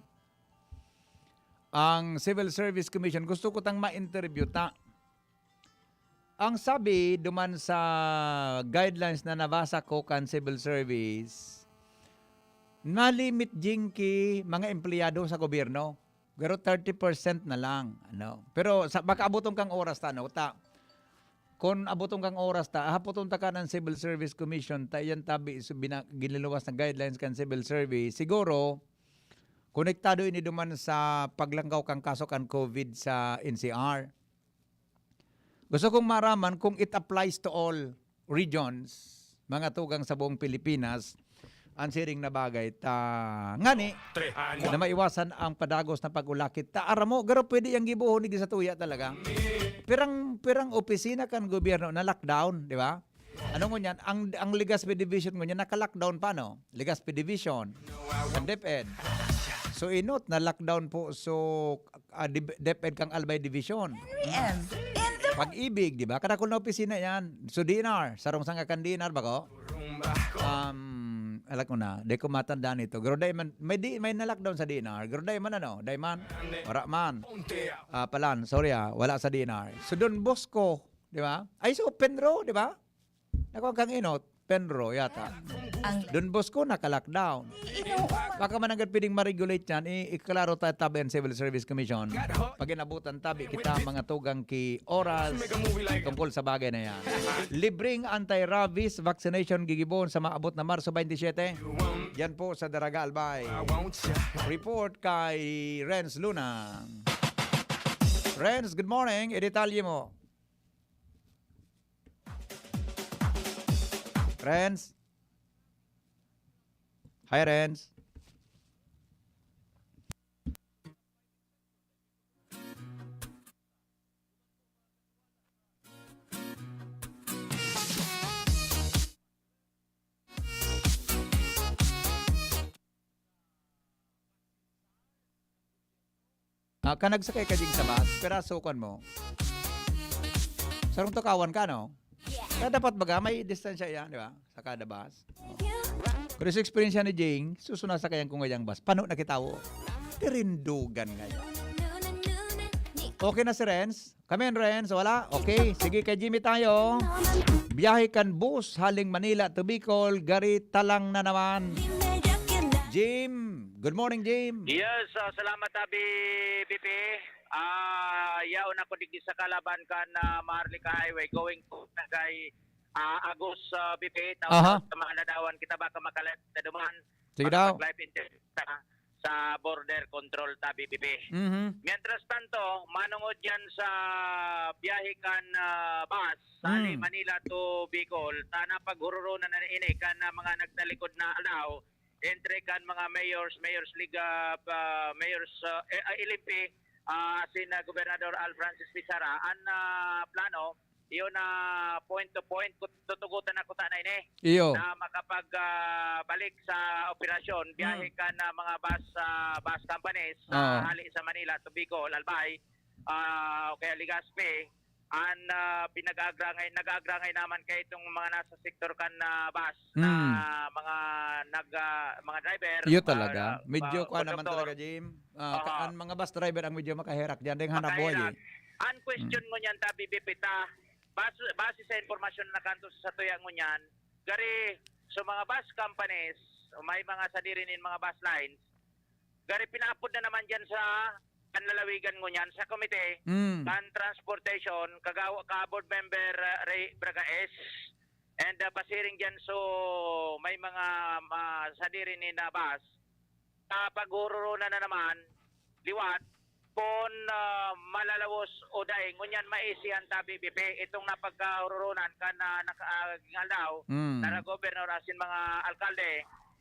Ang Civil Service Commission, gusto ko tang ma-interview ta. Ang sabi duman sa guidelines na nabasa ko kan Civil Service, nalimit jing ki mga empleyado sa gobyerno. Pero thirty percent na lang, ano. Pero sa, baka abuton kang oras ta, no? Ta, kun abuton kang oras ta, hapoton ta kan Civil Service Commission, ta iyan tabi so bina-, giniluwas na guidelines kan Civil Service. Siguro, konektado ini duman sa paglangkaw kan kaso kan COVID sa N C R. Gusto kong maraman kung it applies to all regions, mga tugang sa buong Pilipinas, ang siring na bagay. Ta, ngani, na maiwasan ang padagos na pag-ulakit. Ta, aram mo, garo pwede yang gibohon ni sa tuya talaga. Pirang, pirang opisina kan gobyerno na lockdown, di ba? Ano ngunyan? Ang, ang Legazpi Division ngunyan, naka-lockdown pa, no? Legazpi Division. Ang DepEd. So, inot na lockdown po. So, ah, Dep-, DepEd kang Albay Division. Henry M. In the Pag-ibig, di ba? Kadakol na opisina yan. So, D N R. Sarong sanga kan D N R ba ko? Um, alam ko na. Di ko matandaan ito. Pero dahil man, may, di, may na-lockdown sa D N R. Pero dahil man ano? Dahil man? Wala man. Ah, palan. Sorry ah. Wala sa D N R. So, Don Bosco. Di ba? Ay, so, Penro, di ba? Nakuha kang inot, Penro yata. Ang Don Bosco, naka-lockdown. Baka man hanggang pwedeng ma-regulate yan, i-, iklaro tayo tabi ang Civil Service Commission. Pag inabutan tabi kita, mga tugang ki oras, tungkol sa bagay na yan. Libreng anti-rabies vaccination gigibohon sa maabot na Marso twenty-seven. Yan po sa Daraga Albay. Report kay Renz Luna. Renz, good morning. Idetalye mo. Renz? Hi, Renz. Ah, ka nagsakay ka ding sa bus, piraso kan mo. Sarong tukawan ka, no? Kaya dapat baga may distansya yan, di ba? Sa kada bus. Pero sa eksperyensya ni Jing, susunod sa kayang kung ngayang bus, pano na kita, oh. Tirindugan ngayon. Okay na si Renz? Kami, Renz, wala? Okay, sige, kay Jimmy tayo. Biyahe kan bus, haling Manila to Bicol, gari talang na naman. Jim, good morning, Jim. Yes, ah, salamat, Abi, B P. Ah, yaon ako digdi sa kalaban kan, ah, Maharlika Highway, going to Barangay, ah, Agos, ah, B P. Aha. Taon sa mga ladawan, kita baka makalapit na duman. Sige daw. Makapag-live interview sa, sa border control, tabi, B P. Mhm. Mientras tanto, manungod yan sa biyahe kan, ah, bus, hali Mm. Manila to Bicol, ta napaghururonan na ini kan, ah, mga nagtalikod na aldaw, entre kan mga mayors, Mayors League, ah, pa, Mayors, ah, eh, ah, L M P, ah, asin, ah, Gobernador Al Francis Pizarra, an, ah, plano, iyo na point to point, kut-, tutugutan na kuta na ini Iyo. na makapag, ah, balik sa operasyon, biyahe Mm. kan, ah, mga bus, ah, bus companies, ah, Oo. hali sa Manila to Bicol, Albay, ah, o kaya Legazpi, an, ah, pinag-aagrangay, nag-aagrangay naman kaya itong mga nasa sektor kan, ah, bus na Mm. mga nag, ah, mga driver, Iyo ah, talaga. Medyo ah, kuha naman konduktor. talaga, Jim. Ah, ka-, Aha. Ang mga bus driver ang medyo makaherak diyan, ding hanap buhay, Makaherak. eh. Ang question Mm. ngunyan, tabi, B P, ta, base, base sa impormasyon na kanto sa satuya ngunyan, gari, so mga bus companies, o may mga sadiri nin mga bus lines, gari pinaapod na naman diyan sa panlalawigan ngunyan, sa komite, Mm. kan transportation, kagawa ka board member, ah, Ray Bragaes, and, ah, pasiring diyan, so may mga, ah, sadiri nin, ah, bus, ah, paghururonan na naman, liwat, kun, ah, malalawos o dai. Ngunyan maisi an tabi, B P, itong napagkahururonan kan, ah, naka-, ah, naging aldaw, Mm. nara gobernador asin mga alkalde,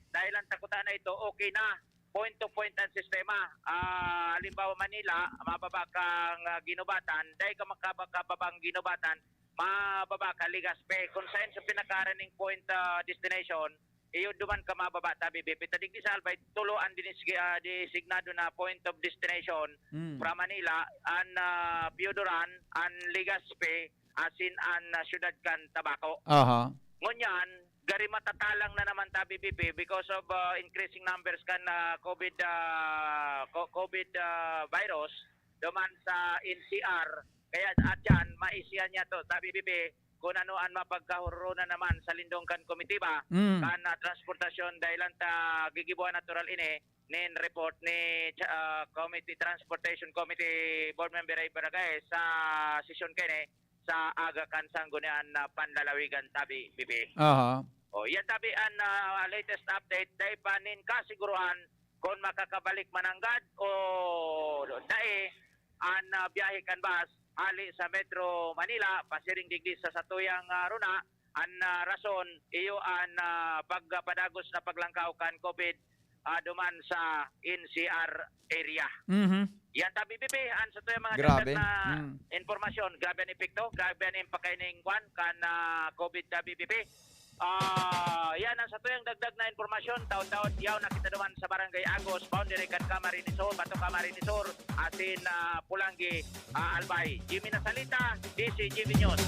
dahil ang takutan na ito, okay na, point to point ang sistema. Ah, halimbawa, Manila, mababa kang, ah, Guinobatan, dai ka makaba-, kababang Guinobatan, mababa ka Legazpi. Kung saan sa pinaka-running point, ah, destination, iyo duman ka mababa, tabi, B P. Ta digdi sa Albay, tulo ang dinis-, ah, designado na point of destination Mm. from Manila, an, ah, Pioduran, an Legazpi, asin an, ah, siyudad kan Tabaco. Aha. Ngunyan, gari matatalang na naman, tabi, B P, because of, ah, increasing numbers kan, ah, COVID, ah, co-, COVID, ah, virus duman sa N C R. Kaya, at yan, maisihan niya to, tabi, B P, kung ano an mapagkahururonan naman sa lindong kan komitiba, Mm. kan, ah, transportasyon, dahil ang ta-, gigibuan natural ini, nin report ni, ah, Committee, Transportation Committee Board Member Ray Bragaes sa sesyon kini sa aga kan Sanggunian na Panlalawigan, tabi, B P. Aha. O, yan, tabi, an, ah, latest update, dai pa nin kasiguruhan kun makakabalik mananggad o dai an, ah, biyahe kan bus hali sa Metro Manila, pasiring digdi sa satuyang, ah, runa. An, ah, rason, iyo an, ah, pagpadagos na paglangkaw kan COVID, ah, duman sa N C R area. Mhm. Yan, tabi, B P, an satuyang mga Grabe. dagdag na Mm. impormasyon. Grabe an epekto, grabe an impact kaining kwan, kan, ah, COVID, tabi, B P. Ah, yan ang satuyang dagdag na impormasyon. Taon-taon, yaw na kita duman sa Barangay Agos, boundary kan Camarines Sur, Bato Camarines Sur, asin, ah, Pulangi, ah, Albay. Jimmy Nasalita, D C G V News.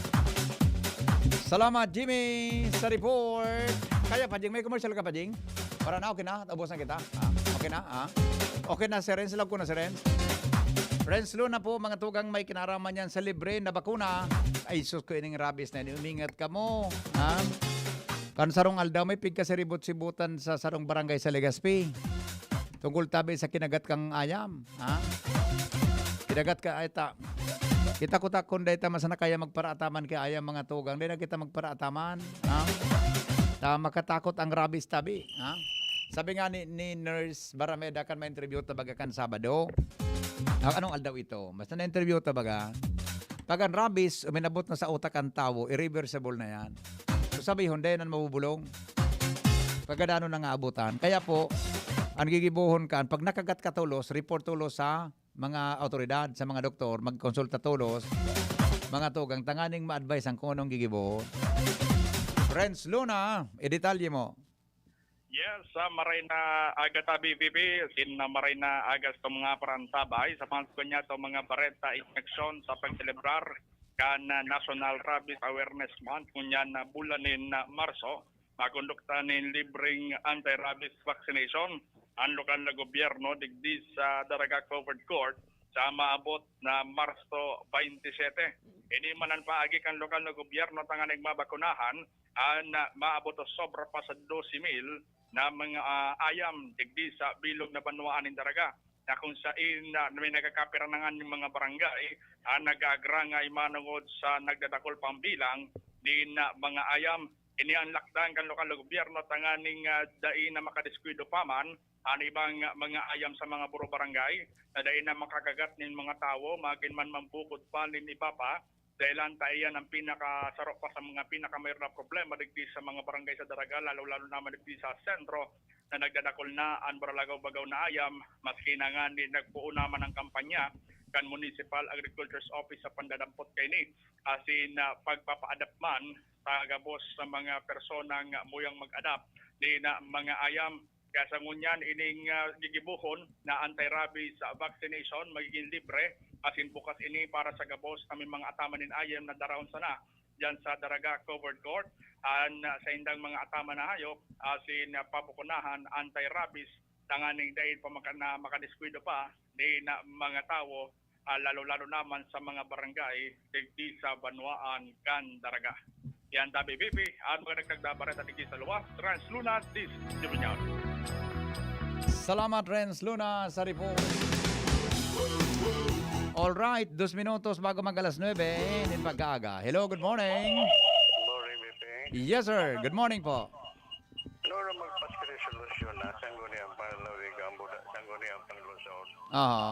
Salamat, Jimmy, sa report. Kaya, Pajing, may commercial ka, Pajing? Para na, okay na? Ubos na kita? Ah, okay na, ah? Okay na si Renz, lag ko na si Renz. Renz Luna po, mga tugang, may kinaraman yan sa libre na bakuna. Ay, sus ko, ining rabies na ini, umingat ka mo. Ha? Kan sarong aldaw, may pigkasiribot-sibutan sa sarong barangay sa Legazpi. Tungkol tabi sa kinagat kang ayam. Ha? Kinagat ka, ay ta. Kita ko ta, kung dai ta masana kaya magparaataman kay ayam, mga tugang, dai na kita magparaataman. Ha? Ta, makatakot ang rabies tabi. Ha? Sabi nga ni, ni Nurse Barameda kan ma-interview ta baga kan Sabado. Ah, anong aldaw ito? Basta na-interview ta baga. Pag ang rabies, uminabot na sa utak ang tawo, irreversible na yan. So, sabi, Hyundai na mabubulong. Kagadanon na nga abutan. Kaya po, ang gigibohon kan, pag nakagat ka tolos, report tolos sa mga awtoridad, sa mga doktor, magkonsulta tolos, mga tugang, tanganing ma-advise ang kung anong gigibohon. Renz Luna, idetalye mo. Yes, sa maray na aga tabi, P P, sin na maray na aga sa mga parantabay, sa mga kanya to mga bareta, injeksyon sa pagselebrar kan ah, National Rabies Awareness Month, ngunyan na bulan nin ah, Marso, makondukta nin libreng anti-rabies vaccination ang lokal na gobyerno digdi sa Daraga Covered Court sa maabot na Marso twenty-seven. Ini man ang paagi kan lokal na gobyerno tanganing mabakunahan an ah, maabot o sobra pa sa dose mil na mga ah, ayam digdi sa bilog na banwaan nin Daraga, na kung sain na may nagkakapiranangan yung mga barangay ang nag-aagrangay manongod sa nagdadakul pang bilang din na mga ayam. Ini ang lakdan kan lokal na gobyerno tanganing ah, dai na makadiskuido pa man an ibang ah, mga ayam sa mga buro barangay na dai na makakagat nin mga tawo, magin man mambukod pa nin iba pa. Dahilan ta iyan ang pinakasaro pa sa mga pinakamayor na problema digdi sa mga barangay sa Daraga, lalo-lalo naman digdi sa sentro na nagdadakul na an baralagaw-bagaw na ayam, maski na ngani nagpoon naman ang kampanya kan Municipal Agriculture's Office sa pandadampot kaini, asin ah, pagpapa-adapt man sa gabos sa mga personang muyang mag-adapt ni na mga ayam. Kaya sa ngunyan, ining ah, gigibohon na anti-rabies ah, vaccination magiging libre, asin bukas ini para sa gabos na may mga ataman nin ayam na daraon sana diyan sa Daraga Covered Court. An ah, saindang mga ataman na hayop, asin ah, pabukunahan anti-rabies, tanganing dai pa maka, na makadiskuido pa ni na mga tawo, ah, lalo-lalo naman sa mga barangay digdi sa banwaan kan Daraga. Yan, tabi, P P, ang mga nagtagda bareta digdi sa luwas, Trans Luna, Dis Jubinal. Salamat, Renz Luna, sa report. All right, dos minutos bago mag alas nuebe nin pag-aaga. Hello, good morning. Good morning, P P. Yes, sir. Good morning po. Ano na magpas resolusyon na? Saan ko niya ang panglawig ang buda? Saan ko niya ang panglusot? Aha.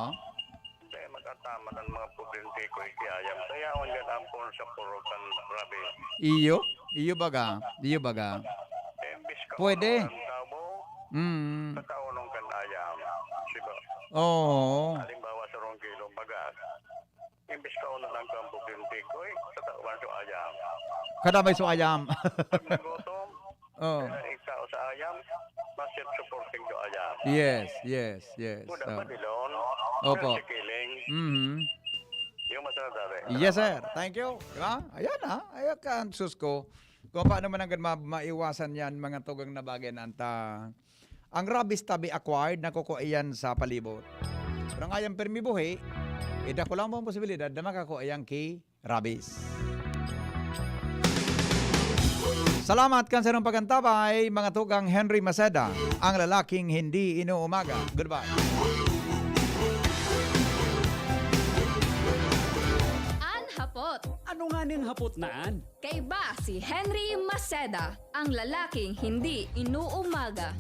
Kaya magkataman ang mga publing tikoy kaya yan. Kaya ang yan ampon sa puro kan rabi. Iyo? Iyo baga? Iyo baga? Imbis ka Pwede. Ng tabo, Mm. sa kaunong kan ayam. Diba? Oo. Halimbawa sa rong kilo baga. Imbis ka unang ang publing tikoy, sa kawan sa ayam. Kadamay so ayam. Pag nagutom, Oh. Kaya ikaw sa ayam, mas supporting to ayam. Yes, yes, yes. Kuda Oh. ba dilon? Opo. Sa kiling, Mhm. Yung mas nadali. Yes, sir. Thank you. Di ba? Ayan, ha? Ayan ka, ang sus ko. Kung paano man hanggang ma- maiwasan yan, mga tugang na bagay na anta. Ang rabies tabi acquired, nakukuha iyan sa palibot. Pero ang ayam permi buhi, ida ko lang po ang posibilidad na makakuha iyan ki rabies. Salamat kan sarong pagantabay, mga tugang Henry Maceda, ang lalaking hindi inuumaga. Goodbye. An hapot. Ano nga ning hapot na an? Kaiba si Henry Maceda, ang lalaking hindi inuumaga.